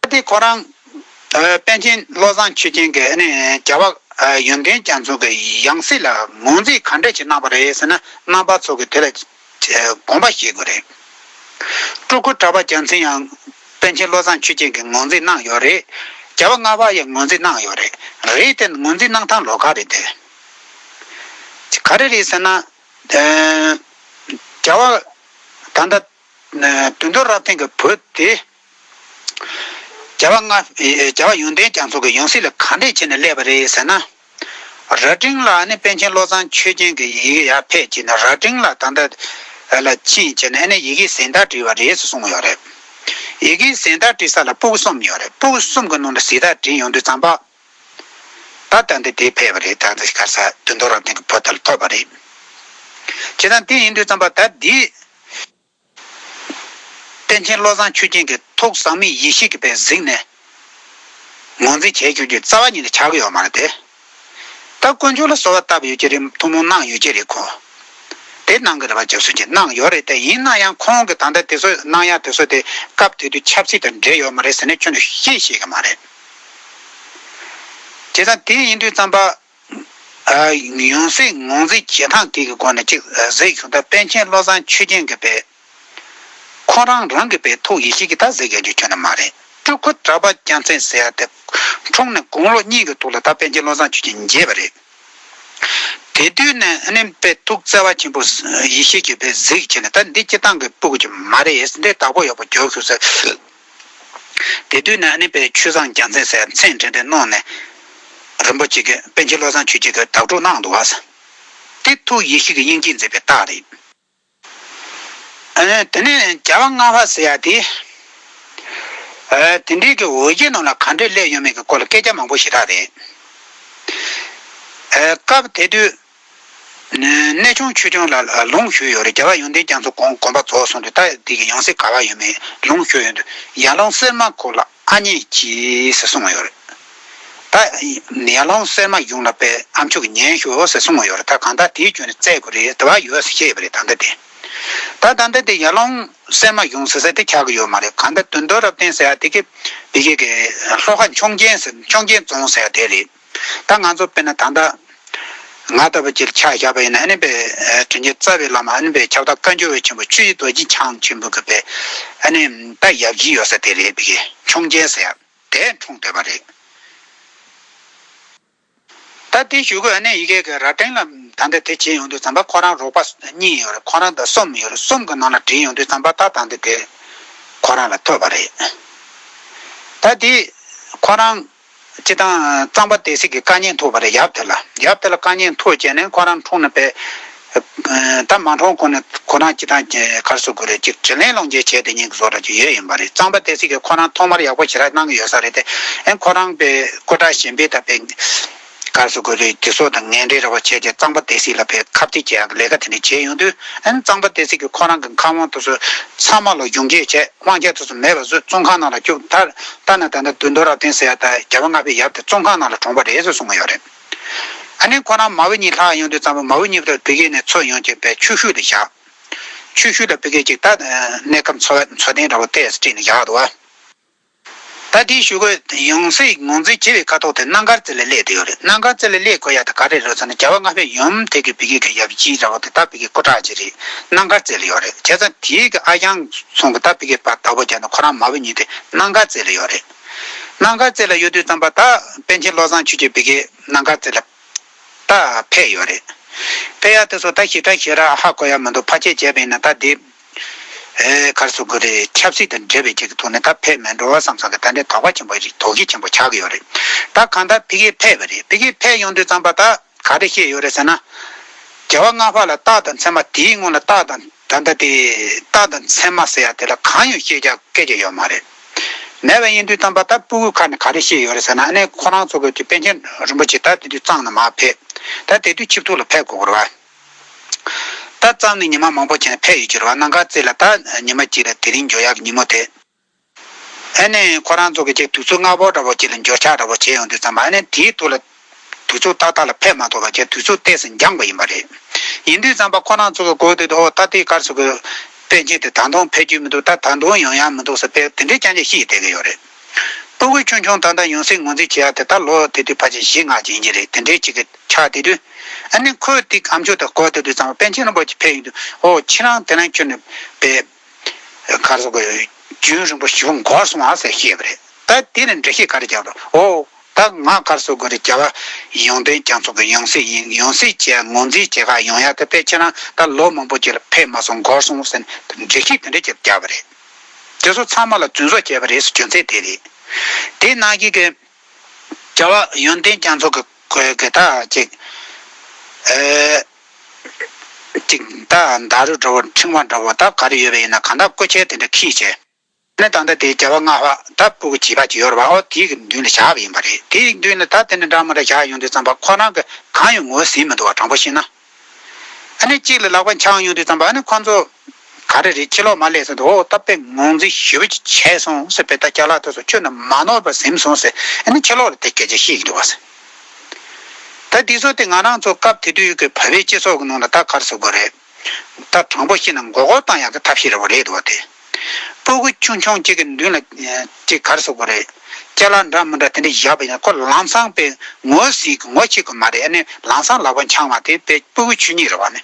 ད་དེ་ཁོ་རང་ཨ་པཎ་ཆེན་བློ་བཟང་ཆོས་རྒྱན་གྱིས་ཨ་ནི་རྒྱལ་བ་ཨ་ཡོན་ཏན་རྒྱ་མཚོ་གི་ཡང་སྲིད་ལ་ངོས་འཛིན་ག་འདྲས་ཅིག་གནང་བ་རེད་ཟེར་ན། རྣམ་པ་ཚོ་གི་དེ་ལ་དགོངས་པ་བཞེས་དགོས་རེད། སྤྲུལ་སྐུ་གྲགས་པ་རྒྱལ་མཚན་ཡང་པཎ་ཆེན་བློ་བཟང་ཆོས་རྒྱན་གྱིས་ངོས་འཛིན་གནང་ཡོད་རེད། རྒྱལ་བ་ལྔ་པ་ཡང་ངོས་འཛིན་གནང་ཡོད་རེད། རེད་དེ་ངོས་འཛིན་གནང་སྟངས་ལོགས་ཀ་རེད་དེ། ག་རེ་རེད་ཟེར་ན། ཨ། རྒྱལ་བ་ད་ལྟ་དོན་གྲུབ་རབ་བརྟན་གྱི་བུ་དེ། རྒྱལ་བ་ལྔ། རྒྱལ་བ་ཡོན་ཏན་རྒྱ་མཚོ་གི་ཡང་སྲིད་ལ་ག་འདྲས་བྱས་ནས་སླེབས་པ་རེད་ཟེར་ན། རྭ་སྒྲེང་ལ་ནི་པཎ་ཆེན་བློ་བཟང་ཆོས་རྒྱན་གྱི་ཡི་གེ་ཡར་ཕེབས་བྱས་ནས་རྭ་སྒྲེང་ལ་ད་ལྟ་ལ་ཕྱིན་བྱས་ནས་ནི་ཡི་གེ་གཟེངས་རྟགས་བྲིས་པ་རེད་ཟེར་གསུངས་ཡོད་རེད། ཡི་གེ་གཟེངས་རྟགས་བྲིས་ས་ལ་ཕྲུ་གུ་གསུམ་ཡོད་རེད། ཕྲུ་གུ་གསུམ་གྱི་ནང་ནས་གཟེངས་རྟགས་བྲིས་ཡོང་དུས་ཙམ་པ། ད་ད་འདི་དེ་ཕེབས་པ་རེད། ད་འདི་ག་རེ་ཟེར་དོན་གྲུབ་རབ་བརྟན་གྱི་བུ་དེ་ལ་ཐོབ་པ་རེད། བྱས་ཙང་དེ་ཡིན་དུས་ཙམ་པ་ད་འདི། པཎ་ཆེན་བློ་བཟང་ཆོས་རྒྱན་གྱི་ཐུགས་ཟག་མེད་ཡེ་ཤེས་ཀྱི་དཔེ་གཟིགས་ནས་ངོས་འཛིན་བྱས་ཆོག་རྒྱུ་རྩ་བ་ཉིད་ནས་ཆགས་ཀྱི་ཡོད་མ་རེད་དེ། ད་དཀོན་མཆོག་ལ་གསོལ་བ་བཏབ་ཡོད་ཀྱི་རེད། ཐུགས་སྨོན་གནང་ཡོད་ཀྱི་རེད་ཁོ། དེ་གནང་གི་རེད་པ། རྒྱབ་སྐྱོར་ཅིག་གནང་ཡོད་རེད་དེ། ཡིན་ན་ཡང་ཁོང་གི་ད་ལྟ་དེ་ཚོ་གནང་ཡ་དེ་ཚོ་དེ་སྐབས་དེ་དུས་ཆབ་སྲིད་དང་འབྲེལ་ཡོད་མ་རེད་ཟེར་ནས་ཁྱོན་ནས་བཤད་ཤེས་ཀྱི་མ་རེད། བྱས་ཙང་དེ་ཡིན་དུས་ཙམ་པ། ཨ། ཡང་སྲིད་ངོས་འཛིན་བྱེད་སྟངས་དེ་གི་སྒོ་ནས་ཅིག་གཟིགས་བྱུང་ད་པཎ་ཆེན་བློ་བཟང་ཆོས་རྒྱན་གྱི་དཔེ། ཁོ་རང་རང་གི་དཔེ་ཐུགས་ཡེ་ཤེས་ཀྱི་ད་གཟིགས་ཡ་རྒྱུ་ཁྱོན་ནས་མ་རེད། སྤྲུལ་སྐུ་གྲགས་པ་རྒྱལ་མཚན་ཟེར་ཡ་དེ་འཁྲུངས་ནས་དགུང་ལོ་གཉིས་ཀྱི་སྟོད་ལ་ད་པཎ་ཆེན་བློ་བཟང་ཆོས་རྒྱན་མཇལ་བ་རེད། དེ་དུས་ནས་ཨ་ནི་དཔེ་ཐུགས་བརྩེ་བ་ཆེན་པོ་ཡེ་ཤེས་ཀྱི་དཔེ་གཟིགས་བྱས་ནས་ད་འདི་སྤྱིར་བཏང་གི་སྤུ་གུ་ཅིག་མ་རེད། འདི་བདག་པོ་ཡག་པོ་རྒྱོབ་ཤོག་ཟེར། དེ་དུས་ནས་ཨ་ནི་དཔེ་ཆོས་བཟང་རྒྱལ་མཚན་ཟེར་མཚན་འདྲེན་འདྲེན་གནང་ནས་རིན་པོ་ཆེ་གིས་པཎ་ཆེན་བློ་བཟང་ཆོས་རྒྱན་གྱི་བདག་སྤྲོད་གནང་འདུག་བ། དེ་ཐུགས་ཡེ་ཤེས་ཀྱི་དབྱིངས་ཀྱིས་མཛད་པའི་རྟགས་རེད། ཨ། དེ་ནས་རྒྱལ་བ་ལྔ་པ་ཟེར་ཡ་དེ། ཨ། དེ་འདྲའི་གི་འོ་བརྒྱལ་ནང་ལ་ག་འདྲས་སླེབས་ཡོད་མེད་ཀྱི་སྐོར་ལ་སྐད་ཆ་མང་པོ་ཞེ་དྲག་རེད། ཨ། སྐབས་དེ་དུས། གནས་ཆུང་ཆོས་སྐྱོང་ལ་ལུང་ཞུས་ཡོད་རེད། རྒྱལ་བ་ཡོན་ཏན་རྒྱ་མཚོ་དགོངས་དགོངས་པ་རྫོགས་སོང་དུས་ད་འདི་གི་ཡང་སྲིད་ག་པར་ཡོད་མེད་ལུང་ཞུས་ཡོང་དུས་ཡར་ཀླུང་གསེར་མ་ཁུག་ལ་ཨ་མྱེས་གྱིས་ཟེར་གསུངས་ཡོད་རེད། ད་ཡར་ཀླུང་གསེར་མ་གཞུང་ལ་དཔེ་ཨ་མཆོག་གིས་ཉན་ཤོག་ཟེར་གསུངས་ཡོད་རེད། ད་གང་ལྟར་དེའི་བརྒྱུད་ནས་བཙལ་དགོས་རེད། དེ་བ་ཡོད་ཟེར་བཤད་པ་རེད། ད་ལྟ་དེ། ད་ད་ལྟ་དེ་ཡར་ཀླུང་གསེར་མ་གཞུང་ཟེར་ས་དེ་ཆགས་ཀྱི་ཡོད་མ་རེད། གང་ལྟར་དོན་གྲུབ་རབ་བརྟན་ཟེར་ཡ་དེ་གི་དེ་གི་གི་ལྷོ་ཁ་འཕྱོངས་རྒྱན་ཟེར་འཕྱོངས་རྒྱན་རྫོང་ཟེར་ཡ་དེ་རེད། ད་ང་ཚོ་དཔེར་ན་ད་ལྟ་ ང་ལྟ་བུ་ཅིག་ཆ་བཞག་པ་ཡིན་ན་ཨ་ནི་པའི་དྲིན་ཅན་རྩ་བའི་བླ་མ་ཨ་ནི་པའི་ཁྱབ་བདག་བཀའ་འགྱུར་བའི་ཆེན་པོ་ཆུ་ཡི་རྡོ་རྗེ་འཆང་ཆེན་པོ་གི་པའི་ཨ་ནི་ད་ཡབ་གཞིས་ཡོད་ས་དེ་རེད། པའི་ཁྱུང་ཆེན་ཟེར་ཡ་དེ་འཁྲུངས་བསྡད་པ་རེད། ད་དེ་ཞུ་དགོས་ཨ་ནི་ཡི་གེ་གི་རྭ་སྒྲེང་ལ་ད་ལྟ་དེ་བྱས་ཡོང་དུས་ཙམ་པ་ཁོ་རང་རོགས་པ་གཉིས་ཡོད་རེད། ཁོ་རང་དང་གསུམ་ཡོད་རེད། གསུམ་གི་ནང་ལ་བྲིས་ཡོང་དུས་ཙམ་པ་ད་ད་ལྟ་དེ་ཁོ་རང་ལ་ཐོབ་པ་རེད། ད་དེ་ཁོ་རང་སྤྱི་བཏང་གཙང་པ་སྡེ་སྲིད་ཀྱི་བཀའ་ཉན་ཐོབ་པ་རེད། ཡབ་དེ་ལ་ཡབ་དེ་ལ་བཀའ་ཉན་ཐོབ་བྱས་ནས་ཁོ་རང་འཁྲུངས་ནས་པའི་ད་མ་འཁྲུངས་གོང་ནས་ཁོ་རང་སྤྱི་བཏང་གི་ག་རེ་ཟེར་དགོས་རེད། ཅིག་དྲིན་ལན་ལོག་འཇལ་བྱས་དེ་ཉིད་ཀྱི་བཟོ་འདྲ་ཅིག་ཡོད་ཡིན་པ་རེད། གཙང་པ་སྡེ་སྲིད་ཀྱིས་ཁོ་རང་ཐོག་མར་ཡག་པོ་ཞེ་དྲག་གནང་གི་ཡོད་ས་རེད་དེ། ཨེ་ཁོ་རང་པའི་སྐུ་དྲག་གཞན་པའི་ད་པའི་ག་རེ་ཟེར་དགོས་རེད། དེ་ཚོ་དང་ངན་འབྲེལ་འདྲ་བོ་བྱས་རྗེས་གཙང་པ་སྡེ་སྲིད་ལ་པའི་ཁ་གཏད་བྱེད་ཡག་གི་ལས་ཀ་དེ་འདྲ་བྱས་ཡོང་དུས་ཨེ་གཙང་པ་སྡེ་སྲིད་ཀྱིས་ཁོ་རང་གི་ཁ་དབང་དེ་ཚོ་ཚང་མ་ལ་གཞུང་བཞེས་བྱས་དབང་ཆ་དེ་ཚོ་མེད་པ་བཟོས་བཙོན་ཁང་ནང་ལ་བཅུག་ད་ལྟ་ན་ད་ལྟ་དོན་དུ་རབ་བརྟན་ཟེར་ཡ་ད་རྒྱལ་བ་ལྔ་པའི་ཡབ་དེ་བཙོན་ཁང་ནང་ལ་གྲོངས་པ་རེད་ཟེར་གསུང་གི་ཡོད་རེད། ཨ་ནི་ཁོ་རང་མ་བུ་གཉིས་ལྷག་ཡོང་དུས་ཙམ་པ་མ་བུ་གཉིས་པོ་དེ་བོད་སྐད་ནས་འཚོལ་ཡོང་བྱས་པའི་ཆུ་ཤུལ་དུ་བཞག་ཆུ་ཤུལ་ལ་བོད་སྐད་ཅིག་ད་གནས་སྐབས་འཚོ་བ་འཚོ་རྟེན་འདྲ་བོ་ཏོག་ཙམ་བྲིས་ནས་བཞག་འདུག་བ། ད་དེའི་གཞུག་གུ་ཡང་སྲིད་ངོས་འཛིན་བྱེད་པའི་ཁ་ཐོག་དེ་རྣམ་དཀར་རྩེ་ལ་སླེབས་བསྡད་ཡོད་རེད། རྣམ་དཀར་རྩེ་ལ་སླེབས་དགོས་ཡ་དེ་ག་རེ་རེད་ཟེར་ན་རྒྱལ་བ་ལྔ་པའི་ཡུམ་དེ་གི་བོད་སྐད་ཀྱི་ཡབ་གཞིས་འདྲ་བོ་དེ་ད་བོད་སྐད་སྐུ་དྲག་ཅིག་རེད། རྣམ་དཀར་རྩེ་ལ་ཡོད་རེད། བྱས་ཙང་དེའི་གི་ཨ་ཞང་ཚང་གི་ད་བོད་སྐད་པ་ད་བོ་བྱས་ན་ཁོ་རང་མ་བུ་གཉིས་དེ་རྣམ་དཀར་རྩེ་ལ་ཡོད་རེད། རྣམ་དཀར་རྩེ་ལ་ཡོད་དུས་ཙམ་པ་ད་པཎ་ཆེན་བློ་བཟང་ཆོས་རྒྱན་བོད་སྐད་རྣམ་དཀར་རྩེ་ལ་ད་ཕེབས་ཡོད་རེད། ཕེབས་ཡ་དེ་ཚོ་ད་ཞིབ་ཕྲ་ཞིབ་ཕྲ་ཧ་གོ་ཡ་མི་འདུག་ཕལ་ཆེར་བྱས་པ་ཡིན་ན་ད་འདི་ཨེ་ག་རེ་ཟེར་དགོས་རེད། ཆབ་སྲིད་དང་འབྲེལ་བའི་ཅིག་གི་ཐོག་ནས་ད་ཕེབས་མེད་འགྲོ་བ་བསམ་བསམ་གི་ད་འདྲའི་དོགས་པ་ཆེན་པོ་རེད། དོགས་གཞི་ཆེན་པོ་ཆགས་ཀྱི་ཡོད་རེད། ད་གང་ལྟར་ཕ་གིར་ཕེབས་པ་རེད། ཕ་གིར་ཕེབས་ཡོང་དུས་ཙམ་པ་ད་ག་རེ་བཤད་ཡོད་རེད་ཟེར་ན། རྒྱལ་བ་ལྔ་པ་ལ་རྟགས་དང་མཚན་མ་དེའི་སྔོན་ལ་རྟགས་དང་ད་ལྟ་དེ་རྟགས་དང་མཚན་མ་ཟེར་ཡ་དེ་ལ་གང་ཡང་བཤད་རྒྱུ་སྐད་ཆ་ཡོད་མ་རེད། མེད་པ་ཡིན་དུས་ཙམ་པ་ད་སྤུ་གུའི་ཁ་ནས་ག་རེ་བཤད་ཡོད་རེད་ཟེར་ན་ཨ་ནི་ཁོ་རང་ཚོ་གི་དུས་པཎ་ཆེན་རིན་པོ་ཆེ་ད་དེ་དུས་གཙང་ནས་མར་ཕེབས། ད་དེ་དུས་ཆིབས་ཐོག་ལ་ཕེབས་དགོས་རེད་བ། ད་གཙང་ནས་ཉི་མ་མང་པོ་བྱས་ནས་ཕེབས་ཡོད་ཀྱི་རེད་བ། རྣམ་དཀར་རྩེ་ལ་ད་ཉི་མ་གཅིག་ལ་དེ་རིང་འབྱོར་ཡག་གི་ཉིན་མོ་དེ། ཨ་ནི་ཁོ་རང་ཚོ་གི་ཅིག་དུས་ཚོད་སྔ་པོ་འདྲ་པོ་ཅིག་ལ་འབྱོར་འཆག་འདྲ་པོ་བྱས་ཡོང་དུས་ཙམ་པ་ཨ་ནི་དེའི་ཐོག་ལ་དུས་ཚོད་ཏག་ཏག་ལ་ཕེབས་མ་ཐུབ་པ་བྱས་དུས་ཚོད་ཏོག་ཙམ་འགྱངས་པ་ཡིན་པ་རེད། ཡིན་དུས་ཙམ་པ་ཁོ་རང་ཚོ་གི་གོ་དེ་ཨོ་ད་ལྟའི་ག་རེ་ཟེར་དགོས། པཎ་ཆེན་དེ་ད་དུང་ཕེབས་རྒྱུ་མི་འདུག་ད་ད་དུང་ཡོང་ཡག་མི་འདུག་ཟེར་བས་དེ་འདྲའི་རྐྱང་རྐྱང་བཤད་བསྡད་ཀྱི་ཡོད་རེད། སྤུ་གུ་ཆུང་ཆུང་ད་ལྟ་ཡང་སྲིད་ངོས་འཛིན་བྱེད་ཡག་དེ་ད་ལོ་དེ་དུས་ཕལ་ཆེར་བཞི་ལྔ་ཅིག་ཡིན་གྱི་རེད། དེ་འདྲའི་ཅིག་གི་ཆགས་བསྡད་དུས་ཨ་ནི་ཁོས་དེ་ཨ་མཆོག་དེ་གོ་བསྡད་དུས་ཙམ་པ་པཎ་ཆེན་རིན་པོ་ཆེ་ཕེབས་ཡོང་དུས་ཨོ་ཁྱེད་རང་དེ་རིང་ཁྱོད་ནི་པའི་ག་རེ་ཟེར་དགོས། རྒྱུན་རིང་པོ་ཞེ་པོ་འགོར་སོང་ཨ་ཟེར་བཤད་པ་རེད། ད་དེ་ནས་འགྲེལ་བཤད་ག་རེ་རྒྱབ་རོགས་ཨོ། ད་ང་ག་རེ་ཟེར་དགོས་རེད། རྒྱལ་བ་ཡོན་ཏན་རྒྱ་མཚོ་གི་ཡང་སྲིད་ཡིན། ཡང་སྲིད་བྱས་ངོས་འཛིན་བྱེད་ག་ཡོང་ཡ་དེ་དཔེ་ཁྱེད་རང་ད་ལོ་མང་པོ་ཅིག་ལ་ཕེབས་མ་སོང་འགོར་སོང་ཟེར་ནས་འགྲེལ་བཤད་དེ་འདྲ་ཅིག་བརྒྱབ་པ་རེད། དེ་ཚོ་ཚང་མ་ལ་རྫུན་བཟོ་བྱས་པ་རེད་ཟེར་རྒྱུ་མཚན་དེ་རེད། དེ་ནང་བཞིན་གྱི་རྒྱལ་བ་ཡོན་ཏན་རྒྱ་མཚོ་གི་གི་ད་ཅིག་ཨེ་ཅིག་ད་ཟླ་རུ་འདྲ་བོ་ཕྲེང་བ་འདྲ་བོ་ད་ག་རེ་ཡོད་པ་ཡིན་ན་གང་ལྟར་སྐུ་ཆས་དེ་འདྲ་འཁྱེར་བྱས། ནས་ད་ལྟ་དེ་རྒྱལ་བ་ལྔ་པ་ད་སྤུ་གུ་བྱིས་པ་ཅིག་ཡོད་རེད་བ། ཨོ་དེའི་གི་མདུན་ལ་བཞག་པ་ཡིན་པ་རེད། དེའི་མདུན་ལ་ད་དེ་འདྲ་འདྲ་མི་འདྲ་བཞག་ཡོང་དུས་ཙམ་པ་ཁོ་རང་གི་གང་ཡང་ངོས་ཟིན་མི་འདུག་བ། དྲང་པོ་བཤད་ན། ཨ་ནི་གཅིག་ལ་ལག་པ་འཆང་ཡོང་དུས་ཙམ་པ་ཨ་ནི་ཁོ་ཚོ་ག་རེ་རེད། ཕྱི་ལོགས་མ་སླེབས་ཟེར་དུས་ཨོ་ད་དཔེ་ངོས་འཛིན་ཞེ་པོ་ཅིག་བྱས་སོང་ཟེར། དཔེ་ད་ཅ་ལག་དེ་ཚོ་ཁྱོན་ནས་མ་ནོར་བ་ཟིན་སོང་ཟེར་ཨ་ནི་ཕྱི་ལོགས་ལ་དེ་སྐད་ཆ་བཤད་ཀྱི་འདུག་བ་ཟེར། ད་དེ་ཚོ་དེ་ང་རང་ཚོ་སྐབས་དེ་དུས་ཀྱི་བོད་པའི་སྤྱི་ཚོགས་ཀྱི་ནང་ལ་ད་ག་རེ་ཟེར་དགོས་རེད། ད་དྲང་པོ་བཤད་ན་མགོ་སྐོར་བཏང་ཡག་གི་ཐབས་ཤེས་རེད་བ་རེད་འདུག་བ་དེ། སྤུ་གུ་ཆུང་ཆུང་གཅིག་གི་མདུན་ལ་ཅིག་ག་རེ་ཟེར་དགོས་རེད། ཅ་ལག་འདྲ་མི་འདྲ་དེ་འདྲ་བཞག་པ་ཡིན་ན་ཁོ་ལམ་སང་དཔེ་ངོ་ཟིན་གི་ངོ་ཤེས་གི་མ་རེད། ཨ་ནི་ལམ་སང་ལག་པ་འཆང་བ་དེ་དཔེ་སྤུ་གུ་ཆུང་ཉིད་རེད་བ་ནི།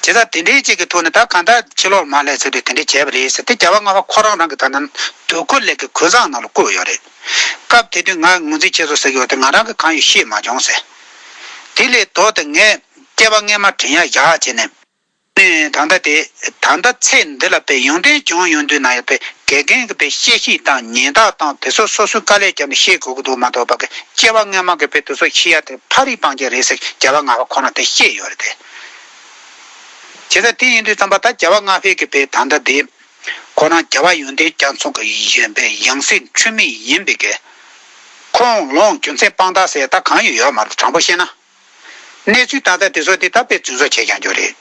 བྱས་ཙང་དེ་འདྲའི་ཅིག་གི་ཐོག་ནས་ད་གང་ལྟར་ཕྱི་ལོགས་མ་སླེབས་ཚེ་དུས་དེ་འདྲའི་བྱས་པ་རེད་ཟེར་ཏེ་རྒྱལ་བ་ལྔ་པ་ཁོ་རང་རང་གི་ད་ནང་དུ་སྐུ་ལས་ཀྱི་གོས་བཟང་ནང་ལ་བཀོད་ཡོད་རེད། སྐབས་དེ་དུས་ང་ངོས་འཛིན་བྱེད་སོ་ཟེར་གི་ཡོད་དེ་ང་རང་གི་གང་ཡང་ཤེས་མ་བྱུང་ཟེར། དེ་ལས་ལྡོག་སྟེ་ངས་སྐྱེ་བ་སྔོན་མ་དྲན་ཡག་བཞག་བྱས་ནས། ནས་ད་ལྟ་དེ་ད་ལྟ་ཚེ་འདི་ལ་དཔེ་ཡོན་ཏན་བྱུང་ཡོང་དུས་ན་ཡང་དཔེ་དགེ་རྒན་གྱི་དཔེ་བཤད་གཞི་དང་ཉན་སྟངས་དང་དེ་ཚོ་སོ་སོའི་དཀའ་ལས་བརྒྱབ་ནས་ཤེས་དགོས་ཀྱི་འདུག་མ་གཏོགས་པ་གི་སྐྱེ་བ་སྔོན་མ་གི་དཔེ་དེ་ཚོ་ཤེས་ཡ་དེ་ཕ་རིགས་སྤང་རྒྱུ་རེད་ཟེར་རྒྱལ་བ་ལྔ་པ་ཁོ་རང་དེ་བཤད་ཡོད་རེད་དེ། བྱས་ཙང་དེ་ཡིན་དུས་ཙམ་པ་ད་རྒྱལ་བ་ལྔ་པའི་གི་དཔེ་ད་ལྟ་དེ་ཁོ་རང་རྒྱལ་བ་ཡོན་ཏན་རྒྱ་མཚོ་གི་ཡིན་པའི་ཡང་སྲིད་འཁྲུལ་མེད་ཡིན་པའི་གི་ཁོང་ལོངས་རྒྱུ་མཚན་དཔང་རྟགས་ཟེར་ཡ་ད་གང་ཡང་ཡོད་མ་རེད། དྲང་པོ་བཤད་ན། གནས་ཚུལ་ད་ལྟ་དེ་ཚོ་དེ་ད་དཔེ་རྫུན་བཟོ་བྱས་ཀྱང་འགྱོ་རེད།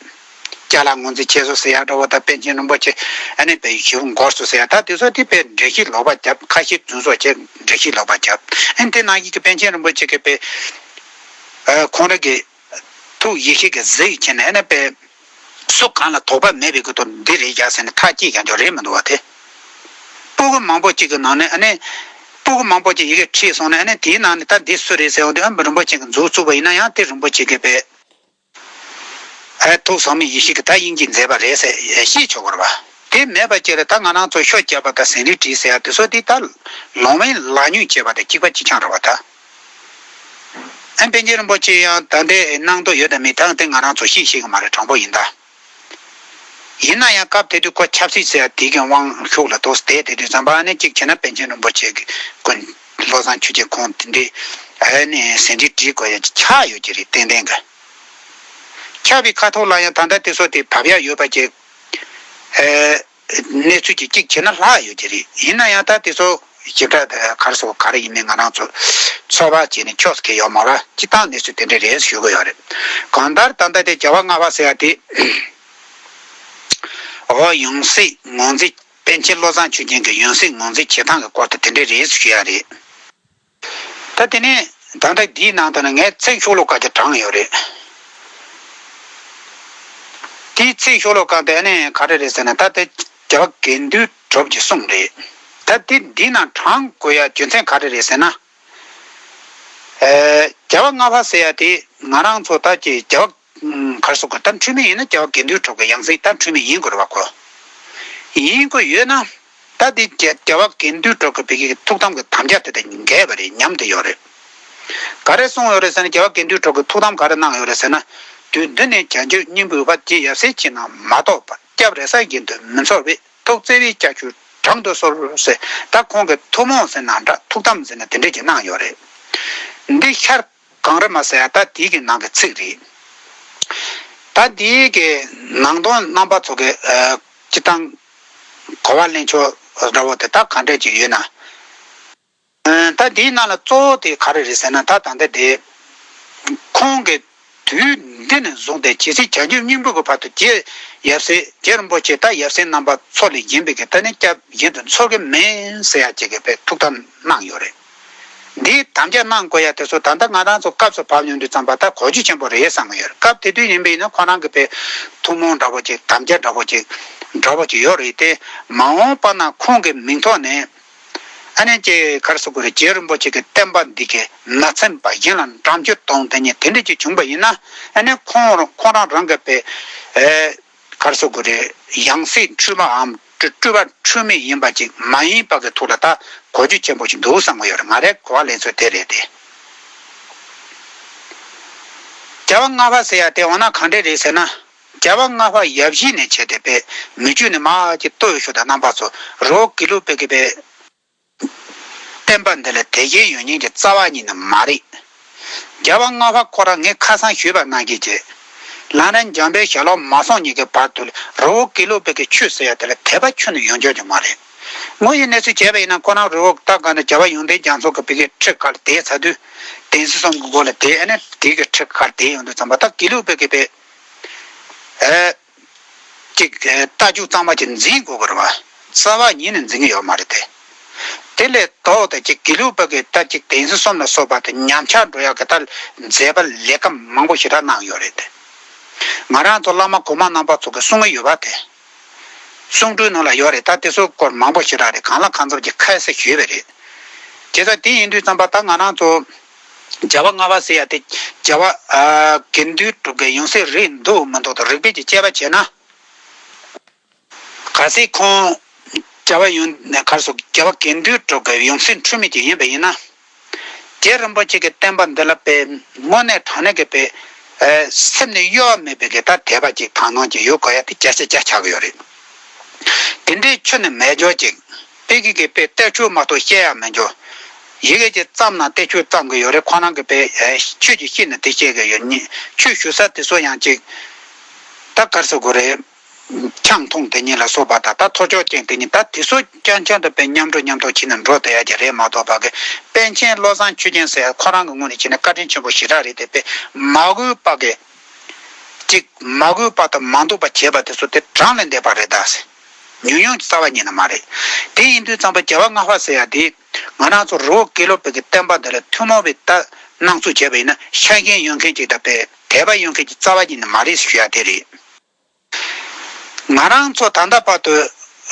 ཅ་ལག་ངོས་འཛིན་བྱས་སོང་ཟེར་ཡ་འདྲ་བོ་ད་པཎ་ཆེན་རིན་པོ་ཆེ་ཨ་ནི་དཔེ་ཞེ་པོ་འགོར་སོང་ཟེར་ཡ་ད་དེ་ཚོ་དེ་དཔེ་འགྲེལ་བཤད་ལོག་པ་བརྒྱབ། ཁ་ཤས་རྫུན་བཟོ་བྱས་འགྲེལ་བཤད་ལོག་པ་བརྒྱབ། ཨ་ནི་དེ་ནང་བཞིན་གྱི་པཎ་ཆེན་རིན་པོ་ཆེ་གི་དཔེ་ཁོང་རང་གི་ཐུགས་ཡེ་ཤེས་ཀྱི་གཟིགས་བྱས་ནས་ཨ་ནི་དཔེ་སུ་གང་ལ་དོགས་པ་མེད་པའི་གི་ཐོག་འདི་རེད་ཡ་ཟེར་ནས་ཐག་བཅད་ཀྱང་འགྱོ་རེད་མི་འདུག་བ་དེ། སྤུ་གུ་མང་པོ་གཅིག་གི་ནང་ནས་ཨ་ནི་ སྤུ་གུ་མང་པོ་ཅིག་ཡི་གེ་ཁྲིད་སོང་ནས་ཨ་ནི་དེའི་ནང་ནས་ད་འདི་སུ་རེད་ཟེར་འོང་དུས་ཨ་རིན་པོ་ཆེ་གི་མཛུབ་བཙུགས་པ་ཡིན་ན་ཡང་དེ་རིན་པོ་ཆེ་གི་པའི། ཨ་ཐུགས་ཟག་མེད་ཡེ་ཤེས་ཀྱི་ད་དབྱིངས་ཀྱི་མཛད་པ་རེད་ཟེར་ཤེས་ཆོག་གི་རེད་བ། དེ་མེད་པ་ཅིག་ལ་ད་ང་རང་ཚོ་ཤོ་རྒྱབ་པ་དང་ཟན་རིལ་བྲིས་ཟེར་ཡ་དེ་ཚོ་དེ་ད་ལོང་བའི་ལག་ཉུང་བྱས་པ་དང་གཅིག་པ་གཅིག་རྐྱང་རེད་བ་ད། ཨ་པཎ་ཆེན་རིན་པོ་ཆེ་ཡང་ད་ལྟའི་གནང་དོ་ཡོད་དམ་མེད་ད་དེ་ང་རང་ཚོ་ཤེས་ཤེས་ཀྱི་མ་རེད། དྲང་པོ་ཡིན་ད། ཡིན་ན་ཡང་སྐབས་དེ་དུས་ཁོ་ཆབ་སྲིད་ཟེར་ཡ་དེ་གི་དབང་ཤུགས་ལ་ཐོགས་བསྡད་དེ་དུས་ཙམ་པ་ཨ་ནི་གཅིག་བྱས་ན་པཎ་ཆེན་རིན་པོ་ཆེ་གི་ཀུན་བློ་བཟང་ཆོས་རྒྱན་ཁོང་དེ་འདྲའི་ཨ་ནི་ཟན་རིལ་བྲིས་དགོས་ཡ་ཆགས་ཡོད་ཀྱི་རེད་ཏན་ཏན་གི། ཆགས་པའི་ཁ་ཐོག་ལ་ཡང་ད་ལྟ་དེ་ཚོ་དེ་བབས་ཡ་ཡོད་པ་ཅིག་ཨེ། གནས་ཚུལ་གྱི་གཅིག་བྱས་ན་ལྷག་ཡོད་ཀྱི་རེད། ཡིན་ན་ཡང་ད་དེ་ཚོ་ཞིབ་ཕྲ་ག་རེ་ཟེར་ག་རེ་ཡིན་མིན་ང་རང་ཚོ་ཚོད་དཔག་བྱས་ནས་ཆོག་ཟེར་གྱི་ཡོད་མ་རེད། སྤྱིར་བཏང་གནས་ཚུལ་དེ་འདྲ་རེད་ཞུ་གི་ཡོད་རེད། གང་ལྟར་ད་ལྟ་དེ་རྒྱལ་བ་ལྔ་པ་ཟེར་ཡ་དེ་འོ་ཡང་སྲིད་ངོས་འཛིན། པཎ་ཆེན་བློ་བཟང་ཆོས་རྒྱན་གྱི་ཡང་སྲིད་ངོས་འཛིན་བྱེད་སྟངས་ཀྱི་སྐོར་དུ་དེ་འདྲ་རེད་ཞུ་ཡ་རེད། ད་དེ་ནས་ད་ལྟ་འདིའི་ནང་དུ་ནི་ངས་ཚིག་ཤོ་ལོ་ཀ་ཅིག་དྲངས་ཡོད་རེད། དེའི་ཚིག་ཤོ་ལོ་ཀ་དེ་ནི་ག་རེ་རེད་ཟེར་ན་ད་ལྟ་རྒྱལ་བ་དགེ་འདུན་གྲུབ་ཀྱི་གསུང་རེད། ད་དེ་འདིའི་ནང་དྲངས་དགོས་ཡ་རྒྱུ་མཚན་ག་རེ་རེད་ཟེར་ན། ཨེ། རྒྱལ་བ་ལྔ་པ་ཟེར་ཡ་དེ་ང་རང་ཚོ་ད་ཀྱི་རྒྱལ་བ་ག་རེ་ཟེར་དགོས། ད་འཁྲུལ་མེད་ཡིན་ན་རྒྱལ་བ་དགེ་འདུན་གྲུབ་ཀྱི་ཡང་སྲིད་ད་འཁྲུལ་མེད་ཡིན་དགོས་རེད་བ་ཁོ། ཡིན་དགོས་ཡོད་ན། ད་དེ་རྒྱལ་རྒྱལ་བ་དགེ་འདུན་གྲུབ་ཀྱི་བོད་ཀྱི་ཐུགས་དམ་གྱི་དམ་བཅའ་དེ་དང་འགལ་བ་རེད་སྙམ་དུ་ཡོད་རེད། ག་རེ་གསུངས་ཡོད་རེད་ཟེར་ན་རྒྱལ་བ་དགེ་འདུན་གྲུབ་ཀྱི་ཐུགས་དམ་ག་རེ་གནང་ཡོད་རེད་ཟེར་ན། དུས་འདི་ནས་བྱང་ཆུབ་སྙིང་པོའི་བར་རྗེ་ཡབ་སྲས་ཁྱེད་རྣམས་མ་གཏོགས་པ་སྐྱབས་རེ་ས་གཞན་དུ་མི་འཚོལ་བས་ཐུགས་བརྩེ་བའི་ཅ་ཆུ་དྲང་དུ་གསོལ་ཟེར། ད་ཁོང་གི་ཐུགས་སྨོན་ཟེར་ན་འདྲ་ཐུགས་དམ་ཟེར་ན་དེ་འདྲས་ཀྱི་གནང་ཡོད་རེད། འདི་ཤར་གངས་རི་མ་ཟེར་ཡ་ད་དེའི་གི་ནང་གི་ཚིག་རེད། ད་དེའི་གི་ནང་དོན་རྣམ་པ་ཚོ་གི་ཨ། སྤྱིར་བཏང་གོ་བ་ལེན་ཕྱོགས་འདྲ་བོ་དེ་དག་ག་འདྲས་ཅིག་ཡོད་ན། ཨ། ད་དེའི་ནང་ལ་གཙོ་བོ་དེ་ག་རེ་རེད་ཟེར་ན་ད་ད་ལྟ་དེ་ཁོང་གི་དུས་འདི་ནས་བཟུང་སྟེ་ཇི་སྲིད་བྱང་ཆུབ་སྙིང་པོ་གི་བར་དུ་རྗེ་ཡབ་སྲས་རྗེ་རིན་པོ་ཆེ་ད་ཡབ་སྲས་རྣམ་པ་ཚོ་ལས་གཞན་པའི་གི་ད་ནི་སྐྱབས་གཞན་དུ་འཚོལ་གི་མེད་ཟེར་ཡ་ཅིག་གི་པའི་ཐུགས་དམ་གནང་ཡོད་རེད། འདིའི་དམ་བཅའ་གནང་དགོས་ཡ་དེ་ཚོ་ད་ལྟ་ང་རང་ཚོ་སྐབས་སུ་བབས་ཡོང་དུས་ཙམ་པ་ད་གོ་རྒྱུ་ཆེན་པོ་རེད་བསམ་གི་ཡོད་རེད། སྐབས་དེ་དུས་ཡིན་པ་ཡིན་ན་ཁོ་རང་གི་པའི་ཐུགས་སྨོན་འདྲ་བོ་ཅིག་དམ་བཅའ་འདྲ་བོ་ཅིག་འདྲ་བོ་ཅིག་ཡོད་རེད་དེ། མ་འོངས་པ་ན་ཁོང་གི་མིང་ཐོག་ནས་ཨ་ནི་ཅིག་ག་རེ་ཟེར་དགོས་རེད། རྗེ་རིན་པོ་ཆེ་གི་བསྟན་པ་འདི་གའི་མ་ཚིམ་པ་གཞན་ལ་འགྲངས་རྒྱུ་དང་དེ་ཉིད་དེ་འདྲ་ཅིག་བྱུང་པ་ཡིན་ན་ཨ་ནི་ཁོང་རང་ཁོང་རང་རང་གི་པའི་ཨེ། ག་རེ་ཟེར་དགོས་རེད། ཡང་སྲིད་འཁྲུལ་པའམ་སྤྲུལ་པ་འཁྲུལ་མེད་ཡིན་པ་ཅིག་མ་ཡིན་པ་གི་ཐོག་ལ་ད་གོ་རྒྱུ་ཆེན་པོ་ཞིག་འདུག་བསམ་གི་ཡོད་རེད། ང་རའི་གོ་བ་ལེན་ཚུལ་དེ་རེད་དེ། རྒྱལ་བ་ལྔ་པ་ཟེར་ཡ་དེ་འོ་ན་གང་འདྲས་རེད་ཟེར་ན། རྒྱལ་བ་ལྔ་པ་ཡབ་གཞིས་ནས་བྱས་ཏེ་པའི་མི་བརྒྱུད་ནས་མར་ཅིག་ལྟོས་ཤོག་དང་རྣམ་པ་ཚོ་རི་བོ་དགེ་ལུགས་པའི་གི་པའི། བསྟན་པ་འདི་ལ་དད་གཞན་ཡོད་མཁན་གྱི་རྩ་བ་ཉིད་ནས་མ་རེད། རྒྱལ་བ་ལྔ་པ་ཁོ་རང་ངས་ཁ་སང་ཞུས་པ་ནང་བཞིན་གྱི། ལམ་རིམ་འཇམ་དཔལ་ཞལ་ལུང་མ་སོང་གཉིས་ཀྱི་བར་དུ་རི་བོ་དགེ་ལུགས་པའི་གི་ཆོས་ཟེར་ཡ་དེ་ལ་དད་པ་ཁྱོན་ནས་ཡོང་རྒྱུ་ཅིག་མ་རེད། དངོས་ཡོད་གནས་ཚུལ་བྱས་པ་ཡིན་ན་ཁོ་རང་རི་བོ་ད་ག་ནས་རྒྱལ་བ་ཡོན་ཏན་རྒྱ་མཚོ་གི་བོད་ཀྱི་ཁྲི་ཁར་བསྡད་ཚར་དུས། བསྟན་སྲིད་གསུམ་གྱི་སྒོ་ལ་བསྡད་ཨ་ནི་དེ་གི་ཁྲི་ཁར་བསྡད་ཡོང་དུས་ཙམ་པ་ད་དགེ་ལུགས་པའི་གི་པའི། ཨེ། ཅིག་ཨེ། རྟ་རྒྱུག་གཙང་མ་ཅིག་འཛིན་དགོས་ཀྱི་རེད་བ། རྩ་བ་ཉིད་ནས་འཛིན་གྱི་ཡོད་མ་རེད་དེ། དེ་ལས་ལྡོག་སྟེ་ཅིག་དགེ་ལུགས་པ་གི་ད་ཅིག་བསྟན་སྲིད་གསུམ་ལ་སོགས་པ་དེ་ཉམས་ཆག་འགྲོ་ཡག་གི་ད་མཛད་པ་ལས་ཀ་མང་པོ་ཞེ་དྲག་གནང་ཡོད་རེད་དེ། ང་རང་ཚོ་བླ་མ་གོང་མ་རྣམ་པ་ཚོ་གི་གསུང་གི་ཡོད་པ་དེ། གསུང་སྒྲོས་ནང་ལ་ཡོད་རེད། ད་དེ་ཚོ་སྐོར་མང་པོ་ཞེ་དྲག་རེད། གང་ལ་གང་འཚམ་གྱི་ཁ་གསལ་ཞུས་པ་རེད། བྱས་ཙང་དེ་ཡིན་དུས་ཙམ་པ་ད་ང་རང་ཚོ་རྒྱལ་བ་ལྔ་པ་ཟེར་ཡ་དེ་རྒྱལ་བ་ཨ་དགེ་འདུན་གྲུབ་ཀྱི་ཡང་སྲིད་རེད་འདུག་མི་འདུག་དང་རིགས་པས་ཀྱི་དཔྱད་པ་བྱས་ན། གལ་སྲིད་ཁོང་རྒྱལ་བ་ཡོན་ག་རེ་ཟེར་རྒྱལ་བ་དགེ་འདུན་གྲུབ་ཀྱི་ཡང་སྲིད་འཁྲུལ་མེད་ཀྱི་ཡིན་པ་ཡིན་ན། རྗེ་རིན་པོ་ཆེ་གི་བསྟན་པ་འདི་ལ་དཔེ་དངོས་གནས་དྲང་གནས་ཀྱི་དཔེ་ཨ་སེམས་ནས་གཡོ་བ་མེད་པའི་གི་ད་དད་པ་ཅིག་དག་སྣང་ཅིག་ཡོད་དགོས་ཡ་དེ་བརྒྱ་ཆ་བརྒྱ་ཆགས་ཀྱི་ཡོད་རེད། དེ་འདྲའི་ཁྱོན་ནས་མེད་འཇོག་ཅིག་དཔེ་གི་གི་དཔེ་གཏེར་ཆོས་མ་གཏོགས་བཤད་ཡ་མེད་འཇོག་ཡི་གེ་ཅིག་བརྩམས་ན་གཏེར་ཆོས་བརྩམས་ཀྱི་ཡོད་རེད། ཁོ་རང་གི་དཔེ་ཨ་ཆོས་ཅིག་ཤེས་ན་དེ་བཤད་ཀྱི་ཡོད་ནི་ཆོས་ཞུ་ས་དེ་ཚོ་ཡང་ཅིག་ད་ག་རེ་ཟེར་དགོས་རེད། ཆང་འཐུང་དེ་ཉིད་ལ་སོགས་པ་དང་ད་ཐོས་ཅོག་ཅན་དེ་ཉིད་ད་དེ་ཚོ་རྐྱང་རྐྱང་དུ་དཔེ་མཉམ་འགྲོ་མཉམ་འཐུང་བྱས་ནས་འགྲོ་བསྡད་ཡ་གི་རེད་མ་གཏོགས་པ་གི་པཎ་ཆེན་བློ་བཟང་ཆོས་རྒྱན་ཟེར་ཡ་ཁོ་རང་གི་ངོས་ནས་བྱས་ན་བཀའ་དྲིན་ཆེན་པོ་ཞེ་དྲག་རེད་དེ། དཔེ་མ་གུས་པ་གི་ཅིག་མ་གུས་པ་དང་མ་འདུག་པ་བྱས་པ་དེ་ཚོ་དེ་གྲངས་ལས་འདས་པ་རེད་ད་ཟེར། ཉུང་ཉུང་རྩ་བ་ཉིད་ནས་མ་རེད། དེ་ཡིན་དུས་ཙམ་པ་རྒྱལ་བ་ལྔ་པ་ཟེར་ཡ་དེ་ང་རང་ཚོ་རི་བོ་དགེ་ལུགས་པའི་གི་བསྟན་པ་འདི་ལ་ཐུན་མོང་བའི་ད་སྣང་ཚུལ་བྱས་པ་ཡིན་ན་ཤ་ཞེན་ཡོད་མཁན་ཅིག་དང་དཔེ་དད་པ་ཡོད་མཁན་གྱི་རྩ་བ་ཉིད་ནས་མ་རེད་ཞུ་ཡ་དེ་རེད། ང་རང་ཚོ་ད་ལྟ་བར་དུ་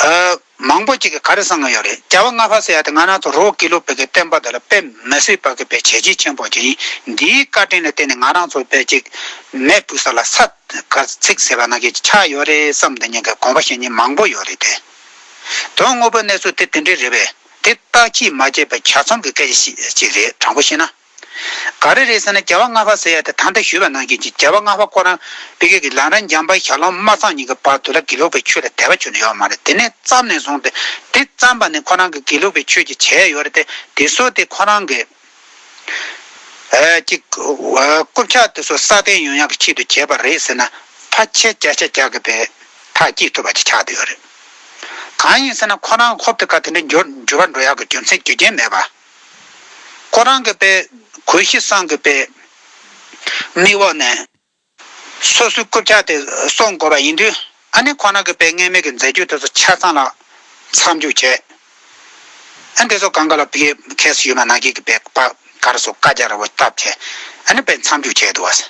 ཨ་ མང་པོ་ཅིག་གིས་ག་རེ་བསམ་གྱི་ཡོད་རེད། རྒྱལ་བ་ལྔ་པ་ཟེར་ཡ་དེ་ང་རང་ཚོ་རི་བོ་དགེ་ལུགས་པའི་གི་བསྟན་པ་དེ་ལ་དཔེ་མི་སྲིད་པ་གི་དཔེ་བྱས་རྗེས་ཆེན་པོ་ཅིག་ཡིན། འདིའི་བཀའ་དྲིན་ལ་བརྟེན་ནས་ང་རང་ཚོ་དཔེ་ཅིག་མེ་བུད་ས་ལ་ས་ག་ཚིག་ཟེར་བ་ནང་བཞིན་ཆགས་ཡོད་རེད་བསམ་བསྡད་མཁན་གྱི་དགོངས་པ་བཞེས་མཁན་མང་པོ་ཡོད་རེད་དེ། དོན་དངོས་པོའི་གནས་ཚུལ་དེ་དེ་འདྲས་རེད་པས། དེ་བརྟག་དཔྱད་མ་བྱས་པའི་གྱ་ཚོམ་གྱི་སྐད་ཆ་ཞིག་ཅིག་རེད། དྲང་པོ་བཤད་ན། ག་རེ་རེད་ཟེར་ན། རྒྱལ་བ་ལྔ་པ་ཟེར་ཡ་དེ་ད་ལྟ་ཞུས་པ་ནང་བཞིན་གྱི་རྒྱལ་བ་ལྔ་པ་ཁོ་རང་བི་གེ་གི་ལམ་རིམ་འཇམ་དཔལ་ཞལ་ལུང་མ་ཚང་ཉིན་གྱི་བར་དུ་ལ་དགེ་ལུགས་པའི་ཆོས་ལ་དད་པ་བྱུང་ནས་ཡོད་མ་རེད། དེ་ནས་བརྩམས་ནས་བཟུང་སྟེ། དེ་བརྩམས་པ་ནས་ཁོ་རང་གི་དགེ་ལུགས་པའི་ཆོས་ཀྱི་བྱས་ཡོད་རེད་དེ། དེ་ཚོ་དེ་ཁོ་རང་གི་ཨ་ཅིག་ཨ་རྐུབ་ཆག་དེ་ཚོ་སྲ་བརྟན་ཡོང་ཡག་གི་ཆེད་དུ་བྱས་པ་རེད་ཟེར་ན། ཕལ་ཆེར་བརྒྱ་ཆ་བརྒྱ་གི་དཔེ་ཐག་གཅོད་ཐུབ་པ་ཅིག་ཆགས་བསྡད་ཡོད་རེད། གང་ཡིན་ཟེར་ན། ཁོ་རང་ཧོབ་ཏེ་ཁ་དེ་འདྲ་འགྱུར་འགྱུར་བ་འགྲོ་ཡག་གི་རྒྱུ་མཚན་རྒྱུ་རྐྱེན་མེད་པ། ཁོ་རང་གི་དཔེ་གོས་ཤི་སང་གི་དཔེ་མིག་འོག་ནས་སོ་སོའི་རྐུབ་ཆག་དེ་སྲུང་དགོས་པ་ཡིན་དུས། ཨ་ནི་ཁོ་རང་གི་དཔེ་སྔོན་མའི་གི་མཛད་རྗེས་དེ་ཚོ་ཆ་ཚང་ལ་མཚམས་འཇོག་བྱས། ཨ་ནི་དེ་ཚོ་གང་ག་ལ་བི་གེ་ཁས་སུ་ཡོད་པ་ནང་བཞིན་གི་དཔེ་པ་ག་རེ་ཟེར། བཀའ་རྒྱ་ར་བོ་བཏབ་བྱས། ཨ་ནི་དཔེ་མཚམས་འཇོག་བྱས་འདུག་བ།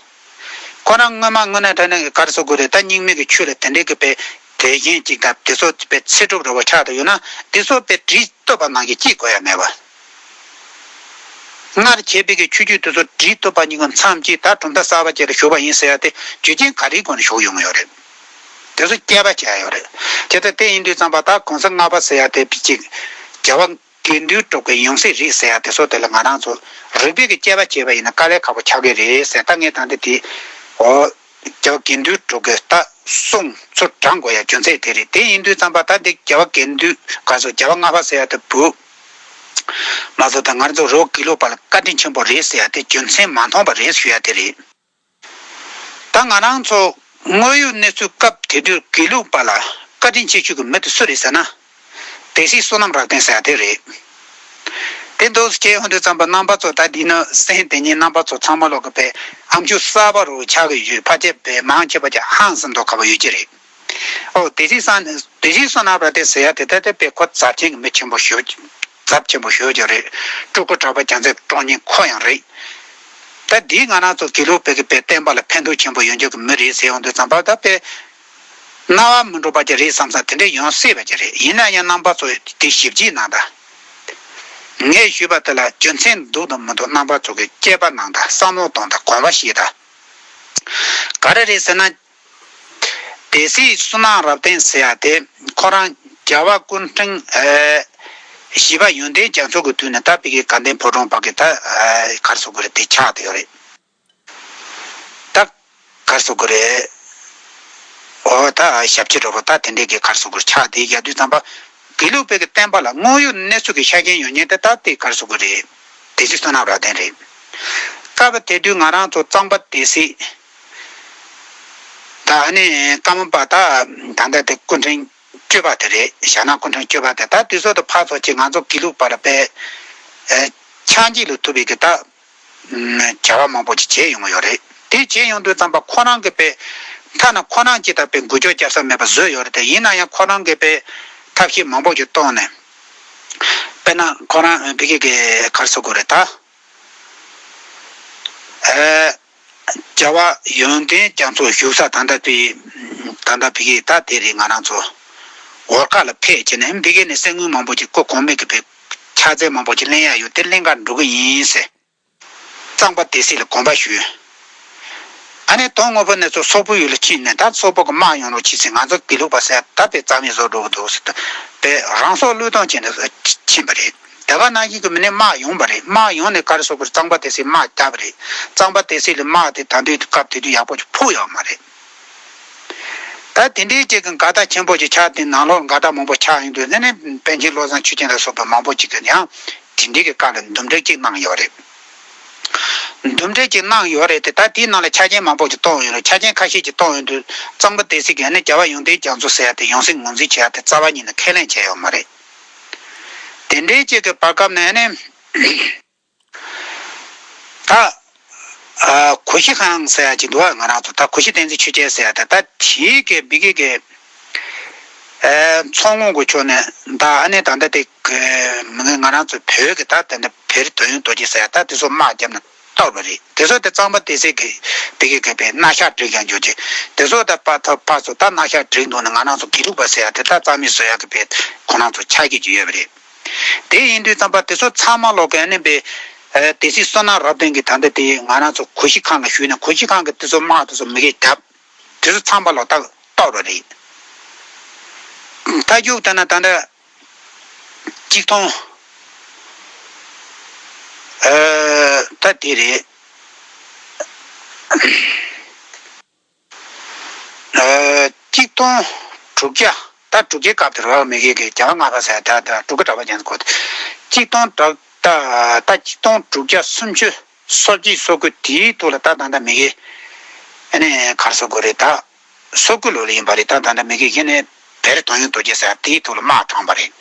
ཁོ་རང་སྔོན་མ་དངོས་གནས་དྲང་གནས་ཀྱི་ག་རེ་ཟེར་དགོས་རེད། ད་རྙིང་མའི་གི་ཆོས་ལ་དེ་འདྲའི་གི་དཔེ་དད་ཞེན་ཅིག་དང་། དེ་ཚོ་དཔེ་ཚེ་སྒྲུབ་ར་བོ་ཆགས་བསྡད་ཡོད་ན། དེ་ཚོ་དཔེ་སྒྲིག་བཏུབ་པ་ནང་བཞིན་བྱེད་དགོས་ཡ་མེད་པ། སྔར་བྱས་པའི་གི་ཆོས་བརྒྱུད་དེ་ཚོ་སྒྲིག་བཏུབ་པ་ཉིད་ཀྱི་མཚམས་བཅད། ད་གྲུབ་མཐའ་གསར་པ་ཅིག་ལ་ཞུགས་པ་ཡིན་ཟེར་ཡ་དེ་རྒྱུ་རྐྱེན་ག་རེའི་སྒོ་ནས་ཞུགས་ཡོང་གི་ཡོད་རེད། དེ་ཚོ་དཔྱད་པ་བྱས་ཡོད་རེད། དེ་ལྟ་དེ་ཡིན་དུས་ཙམ་པ། ད་གོང་ས་ལྔ་པ་ཟེར་ཡ་དེ་ཅིག་རྒྱལ་བ་དགེ་འདུན་གྲུབ་ཀྱི་ཡང་སྲིད་རེད་ཟེར་ཡ་དེ་ཚོ་དེ་ལ་ང་རང་ཚོ་རིགས་པའི་གི་དཔྱད་པ་བྱས་པ་ཡིན་ན་དཀའ་ལས་ཁག་པོ་ཆགས་ཀྱི་རེད་ཟེར། ད་ངས་ད་འདི་དེ། འོ། རྒྱལ་བ་དགེ་འདུན་གྲུབ་ཀྱི་ད་གསུང་ཚུར་དྲངས་དགོས་ཡ་རྒྱུ་མཚན་དེ་རེད། དེ་ཡིན་དུས་ཙམ་པ། ད་འདི་རྒྱལ་བ་དགེ་འདུན་ག་རེ་ཟེར། རྒྱལ་བ་ལྔ་པ་ཟེར་ཡ་དེ་བུ་མ་ཟད། ད་ང་རང་ཚོ་རི་བོ་དགེ་ལུགས་པ་ལ་བཀའ་དྲིན་ཆེན་པོ་རེད་ཟེར་ཡ་དེ་རྒྱུ་མཚན་མ་མཐོང་བ་རེད་ཞུ་ཡ་དེ་རེད། ད་ང་རང་ཚོ་དངོས་ཡོད་གནས་ཚུལ་སྐབས་དེ་དུས་དགེ་ལུགས་པ་ལ་བཀའ་དྲིན་ཆེ་ཤོས་ཀྱི་མི་དེ་སུ་རེད་ཟེར་ན། སྡེ་སྲིད་བསོད་ནམས་རབ་བརྟན་ཟེར་ཡ་དེ་རེད། དེ་འདུག་སེ་བྱས་ཡོང་དུས་ཙམ་པ། རྣམ་པ་ཚོ་ད་འདི་ན་གསན་བསྡད་མཁན་རྣམ་པ་ཚོ་ཚང་མ་ལོག་གི་དཔེ་ཨ་མཆོག་གསར་པ་རུ་ཆགས་ཀྱི་ཡོད། ཕལ་ཆེར་དཔེ་མང་ཆེ་བ་ཅིག་ཧང་སང་མདོག་ཁ་པོ་ཡོད་ཀྱི་རེད། ཨོ། སྡེ་སྲིད་བསོད་སྡེ་སྲིད་བསོད་ནམས་རབ་བརྟན་ཟེར་ཡ་དེ་ད་ལྟ་དཔེ་ཁོ་ཚབས་ཆེན་གྱི་མི་ཆེན་པོ་ཞེ་པོ་ཅིག་ཚབས་ཆེན་པོ་ཞེ་པོ་ཅིག་རེད། སྤྲུལ་སྐུ་གྲགས་པ་རྒྱལ་མཚན་དཀྲོངས་མཁན་ཁོ་ཡང་རེད། ད་འདི་ང་རང་ཚོ་དགེ་ལུགས་པའི་གི་དཔེ་བསྟན་པ་ལ་ཕན་ཐོགས་ཆེན་པོ་ཡོང་རྒྱུ་གི་མི་རེད་ཟེར་ཡོང་དུས་ཙམ་པ། ད་དཔེ་རྣ་བ་མི་འགྲོ་བ་ཅིག་རེད་བསམ་བསམ་དེ་འདྲ་ཡོང་སྲིད་པ་ཅིག་རེད། ཡིན་ན་ཡང་རྣམ་པ་ཚོ་དེ་ཞིབ་དཔྱད་གནང་དང་། ངས་ཞུས་པ་དེ་ལ་རྒྱུ་མཚན་འདུག་དང་མི་འདུག་རྣམ་པ་ཚོ་གིས་དཔྱད་པ་གནང་དང་། བསམ་བློ་གཏོང་དང་། དགོངས་པ་བཞེས་དང་། ག་རེ་རེད་ཟེར་ན། སྡེ་སྲིད་བསོད་ནམས་རབ་བརྟན་ཟེར་ཡ་དེ་ཁོ་རང་རྒྱལ་བ་སྐུ་ཕྲེང་ཨ་བཞི་པ་ཡོན་ཏན་རྒྱ་མཚོ་གི་དུས་ནས་ད་ཕ་གི་དགའ་ལྡན་ཕོ་བྲང་བར་གྱི་ད་ཨ་ག་རེ་ཟེར་དགོས་རེད། དེ་ཆགས་བསྡད་ཡོད་རེད། ད་ག་རེ་ཟེར་དགོས་རེད། འོ། ད་ཞབས་ཕྱི་འདྲ་པོ་ད་དེ་འདྲས་ཀྱི་ག་རེ་ཟེར་དགོས་རེད། ཆགས་བསྡད་ཡོད་དུས་ཙམ་པ། དགེ་ལུགས་པའི་གི་བསྟན་པ་ལ་དངོས་ཡོད་གནས་ཚུལ་གྱི་ཆ་རྐྱེན་ཡོད་མཁན་དེ་ད་དེ་ག་རེ་ཟེར་དགོས་རེད། སྡེ་སྲིད་བསོད་ནམས་རབ་བརྟན་རེད། སྐབས་དེ་དུས་ང་རང་ཚོ་གཙང་པ་སྡེ་སྲིད། ད་ཨ་ནི་ཀརྨ་པ་ད་ད་ལྟ་དེ་སྐུ་ཕྲེང་བཅུ་པ་དེ་རེད། ཞྭ་ནག་སྐུ་ཕྲེང་བཅུ་པ་དེ། ད་དེ་ཚོ་དང་ཕར་ཚུར་གྱི་ང་ཚོ་དགེ་ལུགས་པ་ལ་དཔེ་ཨེ་ཆགས་འཇིག་ལ་ཐུག་པའི་གི་ད་བྱ་བ་མང་པོ་ཅིག་བྱས་ཡོང་གི་ཡོད་རེད། དེ་བྱས་ཡོང་དུས་ཙམ་པ་ཁོ་རང་གིས་དཔེ་ཐ་ན་ཁོ་རང་ཅིག་ད་དཔེ་འགུལ་སྐྱོད་རྒྱག་ས་མེད་པ་བཟོས་ཡོད་རེད་དེ། ཡིན་ན་ཡང་ཁོ་རང་གིས་དཔེ་ཐབས་ཤེས་མང་པོ་ཅིག་བཏོན་ནས། དཔེར་ན་ཁོ་རང་ཕ་གི་གི་ག་རེ་ཟེར་དགོས་རེད་ད། ཨེ། རྒྱལ་བ་ཡོན་ཏན་རྒྱ་མཚོ་བཞུགས་ས་ད་ལྟ་དེ། ད་ལྟ་ཕ་གི་ད་དེ་རེད། ང་རང་ཚོ་འོར་ཁ་ལ་ཕེབས་བྱས་ནས་ཕ་གི་ནས་གསེར་དངུལ་མང་པོ་ཅིག་སྐུ་གོང་མའི་གི་ཕེབས་ཕྱག་རྫས་མང་པོ་ཅིག་ལེན་ཡ་ཡོད། དེ་ལེན་གར་འགྲོ་གི་ཡིན་ཟེར། གཙང་པ་སྡེ་སྲིད་ལ་དགོངས་པ་ཞུས། ཨ་ནི་དོན་དངོས་པོ་ནས་ཚོ་སོག་པོའི་ཡུལ་ལ་ཕྱིན་ནས། ད་སོག་པོ་གི་དམག་ཡོང་རོགས་བྱེད་ཟེར། ང་ཚོ་དགེ་ལུགས་པ་ཟེར་ད་དཔེ་རྩ་མེད་བཟོ་འགྲོ་གི་འདུག་ཟེར། དཔེ་རང་སྲོག་བློས་གཏོང་བྱས་ནས་ཕྱིན་པ་རེད། དེ་ག་ནང་བཞིན་གྱི་མི་ནི་དམག་ཡོང་བ་རེད། དམག་ཡོང་ནས་ག་རེ་ཟེར་དགོས་རེད། གཙང་པ་སྡེ་སྲིད་དམག་བརྒྱབ་པ་རེད། གཙང་པ་སྡེ་སྲིད་ལ་དམག་དེ་ད་དུང་སྐབས་དེ་དུས་ཡག་པོ་ཅིག་ཕོག་ཡོད་མ་རེད། ད་དེ་འདྲའི་ཅིག་གི་འགལ་ཟླ་ཆེན་པོ་ཅིག་ཆགས་ཏེ། ནང་ལོགས་འགལ་ཟླ་མང་པོ་ཆགས་ཡོང་དུས། དེ་ནས་པཎ་ཆེན་བློ་བཟང་ཆོས་ཅན་ལ་སོགས་པ་མང་པོ་ཅིག་གིས་ཡང་དེ་འདྲའི་གི་སྐབས་ལ་འདུམ་འགྲིག་ཅིག་གནང་ཡོད་རེད། འདུམ་འགྲིག་ཅིག་གནང་ཡོད་རེད་དེ། ད་དེའི་ནང་ལ་ཆ་རྐྱེན་མང་པོ་ཅིག་བཏོན་ཡོད་རེད། ཆ་རྐྱེན་ཁ་ཤས་ཅིག་བཏོན་ཡོང་དུས། གཙང་པ་སྡེ་སྲིད་ཀྱིས་ནི་རྒྱལ་བ་ཡོན་ཏན་རྒྱ་མཚོ་ཟེར་ཡ་དེ་ཡང་སྲིད་ངོས་འཛིན་བྱེད་ཡ་དེ་རྩ་བ་ཉིད་ནས་ཁས་ལེན་བྱས་ཡོད་མ་རེད། དེ་འདྲའི་ཅིག་གི་བར་སྐབས་ནས་ནི། ད་ཨ་གུ་ཤྲི་ཁང་ཟེར་ཡ་ཅིག་འདུག་བ། ང་རང་ཚོ་ད་གུ་ཤྲི་བསྟན་འཛིན་ཆོས་རྒྱལ་ཟེར་ཡ་ད། ད་དེའི་གི་ཕ་གི་གི་ཨ་མཚོ་སྔོན་གྱི་ཕྱོགས་ནས། ད་ཨ་ནི་ད་ལྟ་དེ་གི་མི་ང་རང་ཚོ་བོད་ཀྱི་ད་ད་ལྟ་བེར་འདོད་ཡོན་རྡོ་རྗེ་ཟེར་ཡ་ད་དེ་ཚོ་དམག་བརྒྱབ་ནས། གཏོར་བ་རེད། དེ་ཚོ་དེ་གཙང་པ་སྡེ་སྲིད་ཀྱི་བི་གི་གི་པའི་རྣ་ཤགས་བསྒྲིགས་ཀྱང་འཇོག་ཅིག་དེ་ཚོ་ད་པ་ཐོ་ཕ་ཚོ་ད་རྣ་ཤགས་བསྒྲིགས་འདུག་ན་ང་རང་ཚོ་དགེ་ལུགས་པ་ཟེར་ཡ་དེ་ད་རྩ་མེད་བཟོ་ཡ་གི་པའི་ཁོ་རང་ཚོ་ཆ་རྐྱེན་ཅིག་ཡོད་པ་རེད། དེ་ཡིན་དུས་ཙམ་པ་དེ་ཚོ་ཚང་མ་ལོག་གི་ཨ་ནི་པའི་སྡེ་སྲིད་བསོད་ནམས་རབ་བརྟན་གྱི་ད་ལྟ་དེ་ང་རང་ཚོ་གུ་ཤྲི་ཁང་གི་ཞུས་ན་གུ་ཤྲི་ཁང་གི་དེ་ཚོ་དམག་དེ་ཚོ་མི་གིས་རྒྱབ། དེ་ཚོ་ཚང་མ་ལོག་ད་གཏོར་བ་རེད། ད་རྒྱུག་ད་ན་ད་ལྟ་གཅིག་སྟོང་། ད་དེ་རེད། གཅིག་སྟོང་དྲུག་བརྒྱ། ད་དྲུག་བརྒྱའི་སྐབས་དེར་བ་མི་གེ་གི་རྒྱལ་བ་ལྔ་པ་ཟེར་ད་ད་དྲུག་གི་གྲྭ་པ་ཅན་སྐོར་གཅིག་སྟོང་དྲུག་ད་ད་གཅིག་སྟོང་དྲུག་བརྒྱ་སུམ་ཅུ་སོ་གཅིག་སོ་དགུ་དེའི་ཐོག་ལ་ད་ད་ད་མི་གེ་ཨ་ནི་གར་སོ་དགོས་རེད་ད། སོ་དགུ་ལོ་ལ་ཡིན་པ་རེད། ད་ད་ལྟ་མི་གེ་ཁྱེད་ནས་བེ་རི་དོན་ཡོད་རྡོ་རྗེ་ཟེར་ཡ་དེའི་ཐོག་ལ་དམག་དྲངས་པ་རེད།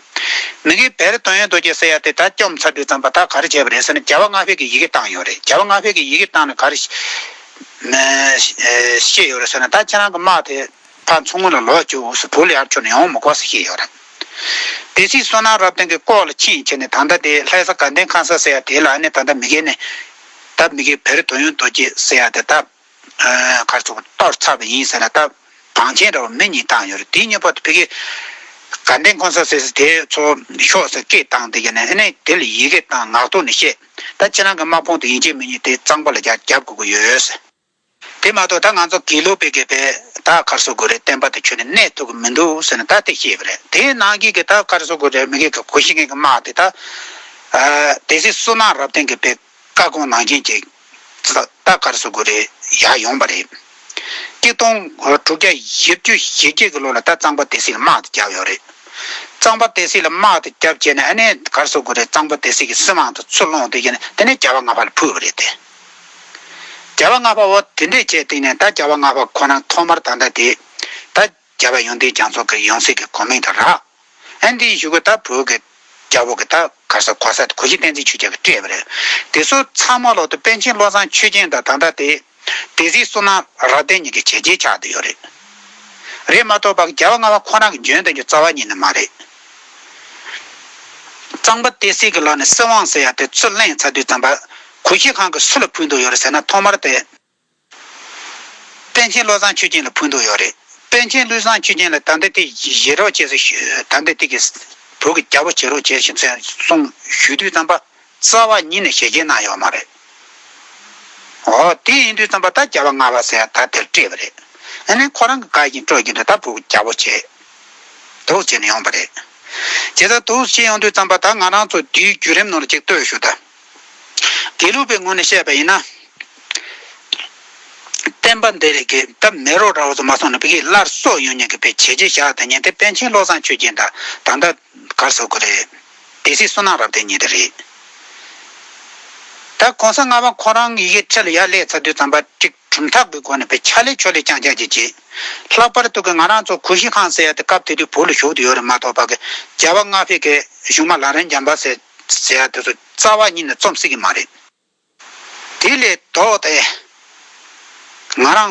མི་གེ་བེ་རི་དོན་ཡོད་རྡོ་རྗེ་ཟེར་ཡ་དེ་ད་བཅོམ་ཚར་དུས་ཙམ་པ་ད་ག་རེ་བྱས་པ་རེད་ཟེར་ན་རྒྱལ་བ་ལྔ་པའི་གི་ཡི་གེ་བཏང་ཡོད་རེད། རྒྱལ་བ་ལྔ་པའི་གི་ཡི་གེ་བཏང་ནས་ག་རེ་བཤད་ཡོད་རེད་ཟེར་ན་ད་ཁྱེད་རང་གི་དམག་དེ་ཕར་མཚོ་སྔོན་ལ་ལོག་བཅུག་ཟེར། བོད་ལ་ཡར་ཁྱོན་ནས་ཡོང་མི་དགོས་ཟེར་བཤད་ཡོད་རེད། དེ་སྲིད་བསོད་ནམས་རབ་བརྟན་གི་ལྐོག་ལ་ཕྱིན་བྱས་ནས་ད་ལྟ་དེ་ལྷ་ས་དགའ་ལྡན་ཁང་གསར་ཟེར་ཡ་དེ་ལ་ནི་ད་ལྟ་མི་གེ་ནས་ད་མི་གེ་བེ་རི་དོན་ཡོད་རྡོ་རྗེ་ཟེར་ཡ་དེ་ད། གར་སོ་གཏོར་ཚར་བ་ཡིན་ཟེར་ན་ད། བང་ཆེན་འདྲ་བ་མི་གཉིས་བཏང་ཡོད་རེད། དེའི་ཉེ་པོ་དེ་ཕ་གི་དགའ་ལྡན་ཁང་གསར་ཟེར་ཟེར་དེ་ཚོ་ཤོག་ཟེར་སྐད་བཏང་དེ་ཡིན་ནས་ཨ་ནི་དེ་ལ་ཡི་གེ་བཏང་ངག་ཐོག་ནས་བཤད། ད་ཁྱེད་རང་གི་དམག་དཔུང་དེ་ཡིན་གཅིག་མིན་གཉིས་དེ་གཙང་པོ་ལ་རྒྱག་རྒྱབ་དགོས་ཀྱི་ཡོད་ཟེར། དེ་མ་གཏོགས་ད་ང་ཚོ་དགེ་ལུགས་པའི་གི་པའི་ད་གར་སོ་དགོས་རེད། བསྟན་པ་དེ་ཁྱོན་ནས་གནས་ཐུབ་ཀྱི་མི་འདུག་ཟེར་ནས་ད་དེ་བཤད་པ་རེད། དེའི་ནང་གི་གི་ད་གར་སོ་དགོས་རེད། མི་གི་གི་གུ་ཤྲི་ཁང་གི་དམག་དེ་ད། དེ་སྲིད་བསོད་ནམས་རབ་བརྟན་གི་པའི། བཀའ་དགོངས་ནང་བཞིན་གྱི་ད་གར་སོ་དགོས་རེད། ཡར་ཡོང་བ་རེད། གཅིག་སྟོང་དྲུག་བརྒྱ་བཞི་བཅུ་ཞེ་བརྒྱད་ཀྱི་ལོ་ལ་ད་གཙང་པ་སྡེ་སྲིད་ལ་དམག་དེ་བརྒྱབ་ཡོད་རེད། གཙང་པ་སྡེ་སྲིད་ལ་དམག་དེ་བརྒྱབ་བྱས་ནས་ཨ་ནི་གར་སོ་དགོས་རེད། གཙང་པ་སྡེ་སྲིད་ཀྱི་སྲིད་དབང་དེ་ཚུར་བླངས་དེ་བྱས་ནས་དེ་ནས་རྒྱལ་བ་ལྔ་པ་ལ་ཕུལ་བ་རེད་དེ། རྒྱལ་བ་ལྔ་པ་འོ་དེ་འདྲས་བྱས་བསྟན་ནས་ད་རྒྱལ་བ་ལྔ་པ་ཁོ་རང་ཐོག་མར་ད་ལྟ་དེ་ད་རྒྱལ་བ་ཡོན་ཏན་རྒྱ་མཚོ་གི་ཡང་སྲིད་ཀྱི་གོ་མིང་དེ་རག་ཨ་འདིའི་གཞུག་གུ་ད་བོད་ཀྱི་རྒྱལ་པོ་གི་ད་ག་ས་གོ་ས་དེ་གུ་ཤྲི་བསྟན་འཛིན་ཆོས་རྒྱལ་གྱིས་སྤྲད་པ་རེད། དེ་ཚོ་ཚང་མ་ལོག་ཏུ་པཎ་ཆེན་བློ་བཟང་ཆོས་རྒྱན་དང་ད་ལྟ་དེ་སྡེ་སྲིད་བསོད་ནམས་རབ་བརྟན་གཉིས་ཀྱི་བྱས་རྗེས་ཆགས་བསྡད་ཡོད་རེད། རེད་མ་གཏོགས་པ་རྒྱལ་བ་ལྔ་པ་ཁོ་རང་གི་འཇོན་ཐང་གི་རྩ་བ་ཉིད་ནས་མ་རེད། གཙང་པ་སྡེ་སྲིད་ཀྱི་ལག་ནས་སྲིད་དབང་ཟེར་ཡ་དེ་ཚུར་ལེན་ཚར་དུས་ཙམ་པ་གུ་ཤྲི་ཁང་གིས་སུ་ལ་ཕུལ་འདོད་ཡོད་རེད་ཟེར་ན་ཐོག་མར་དེ། པཎ་ཆེན་བློ་བཟང་ཆོས་རྒྱན་ལ་ཕུལ་འདོད་ཡོད་རེད། པཎ་ཆེན་བློ་བཟང་ཆོས་རྒྱན་ལ་ད་ལྟ་དེ་བཞེས་རོགས་བྱས་སོ་ཞུ། ད་ལྟ་དེ་གི་བོད་ཀྱི་རྒྱལ་པོ་བྱེད་རོགས་བྱས་ཤིག་ཟེར་གསུངས་ཞུ་དུས་ཙམ་པ་རྩ་བ་ཉིད་ནས་ཞལ་བཞེས་གནང་ཡོད་མ་རེད། འོ་དེ་ཡིན་དུས་ཙམ་པ་ད་རྒྱལ་བ་ལྔ་པ་ཟེར་ཡ་ད་དེར་སྤྲད་པ་རེད། ཨ་ནི་ཁོ་རང་གི་བཀའ་བཞིན་སྤྲོད་ཀྱི་འདུག་ད་བོད་ཀྱི་རྒྱལ་པོ་བྱེད། འདུག་བྱས་ནས་ཡོང་བ་རེད། བྱས་ཙང་འདུག་བྱས་ཡོང་དུས་ཙམ་པ་ད་ང་རང་ཚོ་དེའི་བརྒྱུད་རིམ་ནང་ལ་ཅིག་ལྟོས་ཞུ་ད། དགེ་ལུགས་པའི་ངོས་ནས་བཤད་པ་ཡིན་ན། བསྟན་པ་འདི་རིགས་ཀྱི་ད་མེ་རོ་འདྲ་བོ་ཚོ་མ་སོང་ན་བོད་ཀྱི་སླར་གསོ་ཡོང་མཁན་གྱི་བོད་བྱས་རྗེས་བཞག་དེ་ཉིད་དེ་པཎ་ཆེན་བློ་བཟང་ཆོས་རྒྱན་དང་ད་ལྟ་གར་སོ་དགོས་རེད། སྡེ་སྲིད་བསོད་ནམས་རབ་བརྟན་ཉིད་དེ་རེད། ད་གོང་ས་ལྔ་པ་ཁོ་རང་ཡི་གེ་ཁྲི་ལ་ཡར་སླེབས་ཚར་དུས་ཙམ་པ་ཅིག་གྲུབ་མཐའ་གི་སྒོ་ནས་བོད་ཕྱག་ལས་ཕྱོགས་ལས་རྐྱང་རྐྱང་ཅིག་བྱེད། ལྷག་པར་དུ་གི་ང་རང་ཚོ་གུ་ཤྲི་ཁང་ཟེར་ཡ་དེ་སྐབས་དེ་དུས་བོད་ལ་བཞུགས་བསྡད་ཡོད་རེད་མ་གཏོགས་པ་གི་རྒྱལ་བ་ལྔ་པའི་གི་གཞུང་མ་ལམ་རིམ་བྱམས་པ་ཟེར་ཟེར་ཡ་དེ་ཚོ་རྩ་བ་ཉིད་ནས་རྩོམ་སྲིད་ཀྱི་མ་རེད། དེ་ལས་ལྡོག་སྟེ་ང་རང་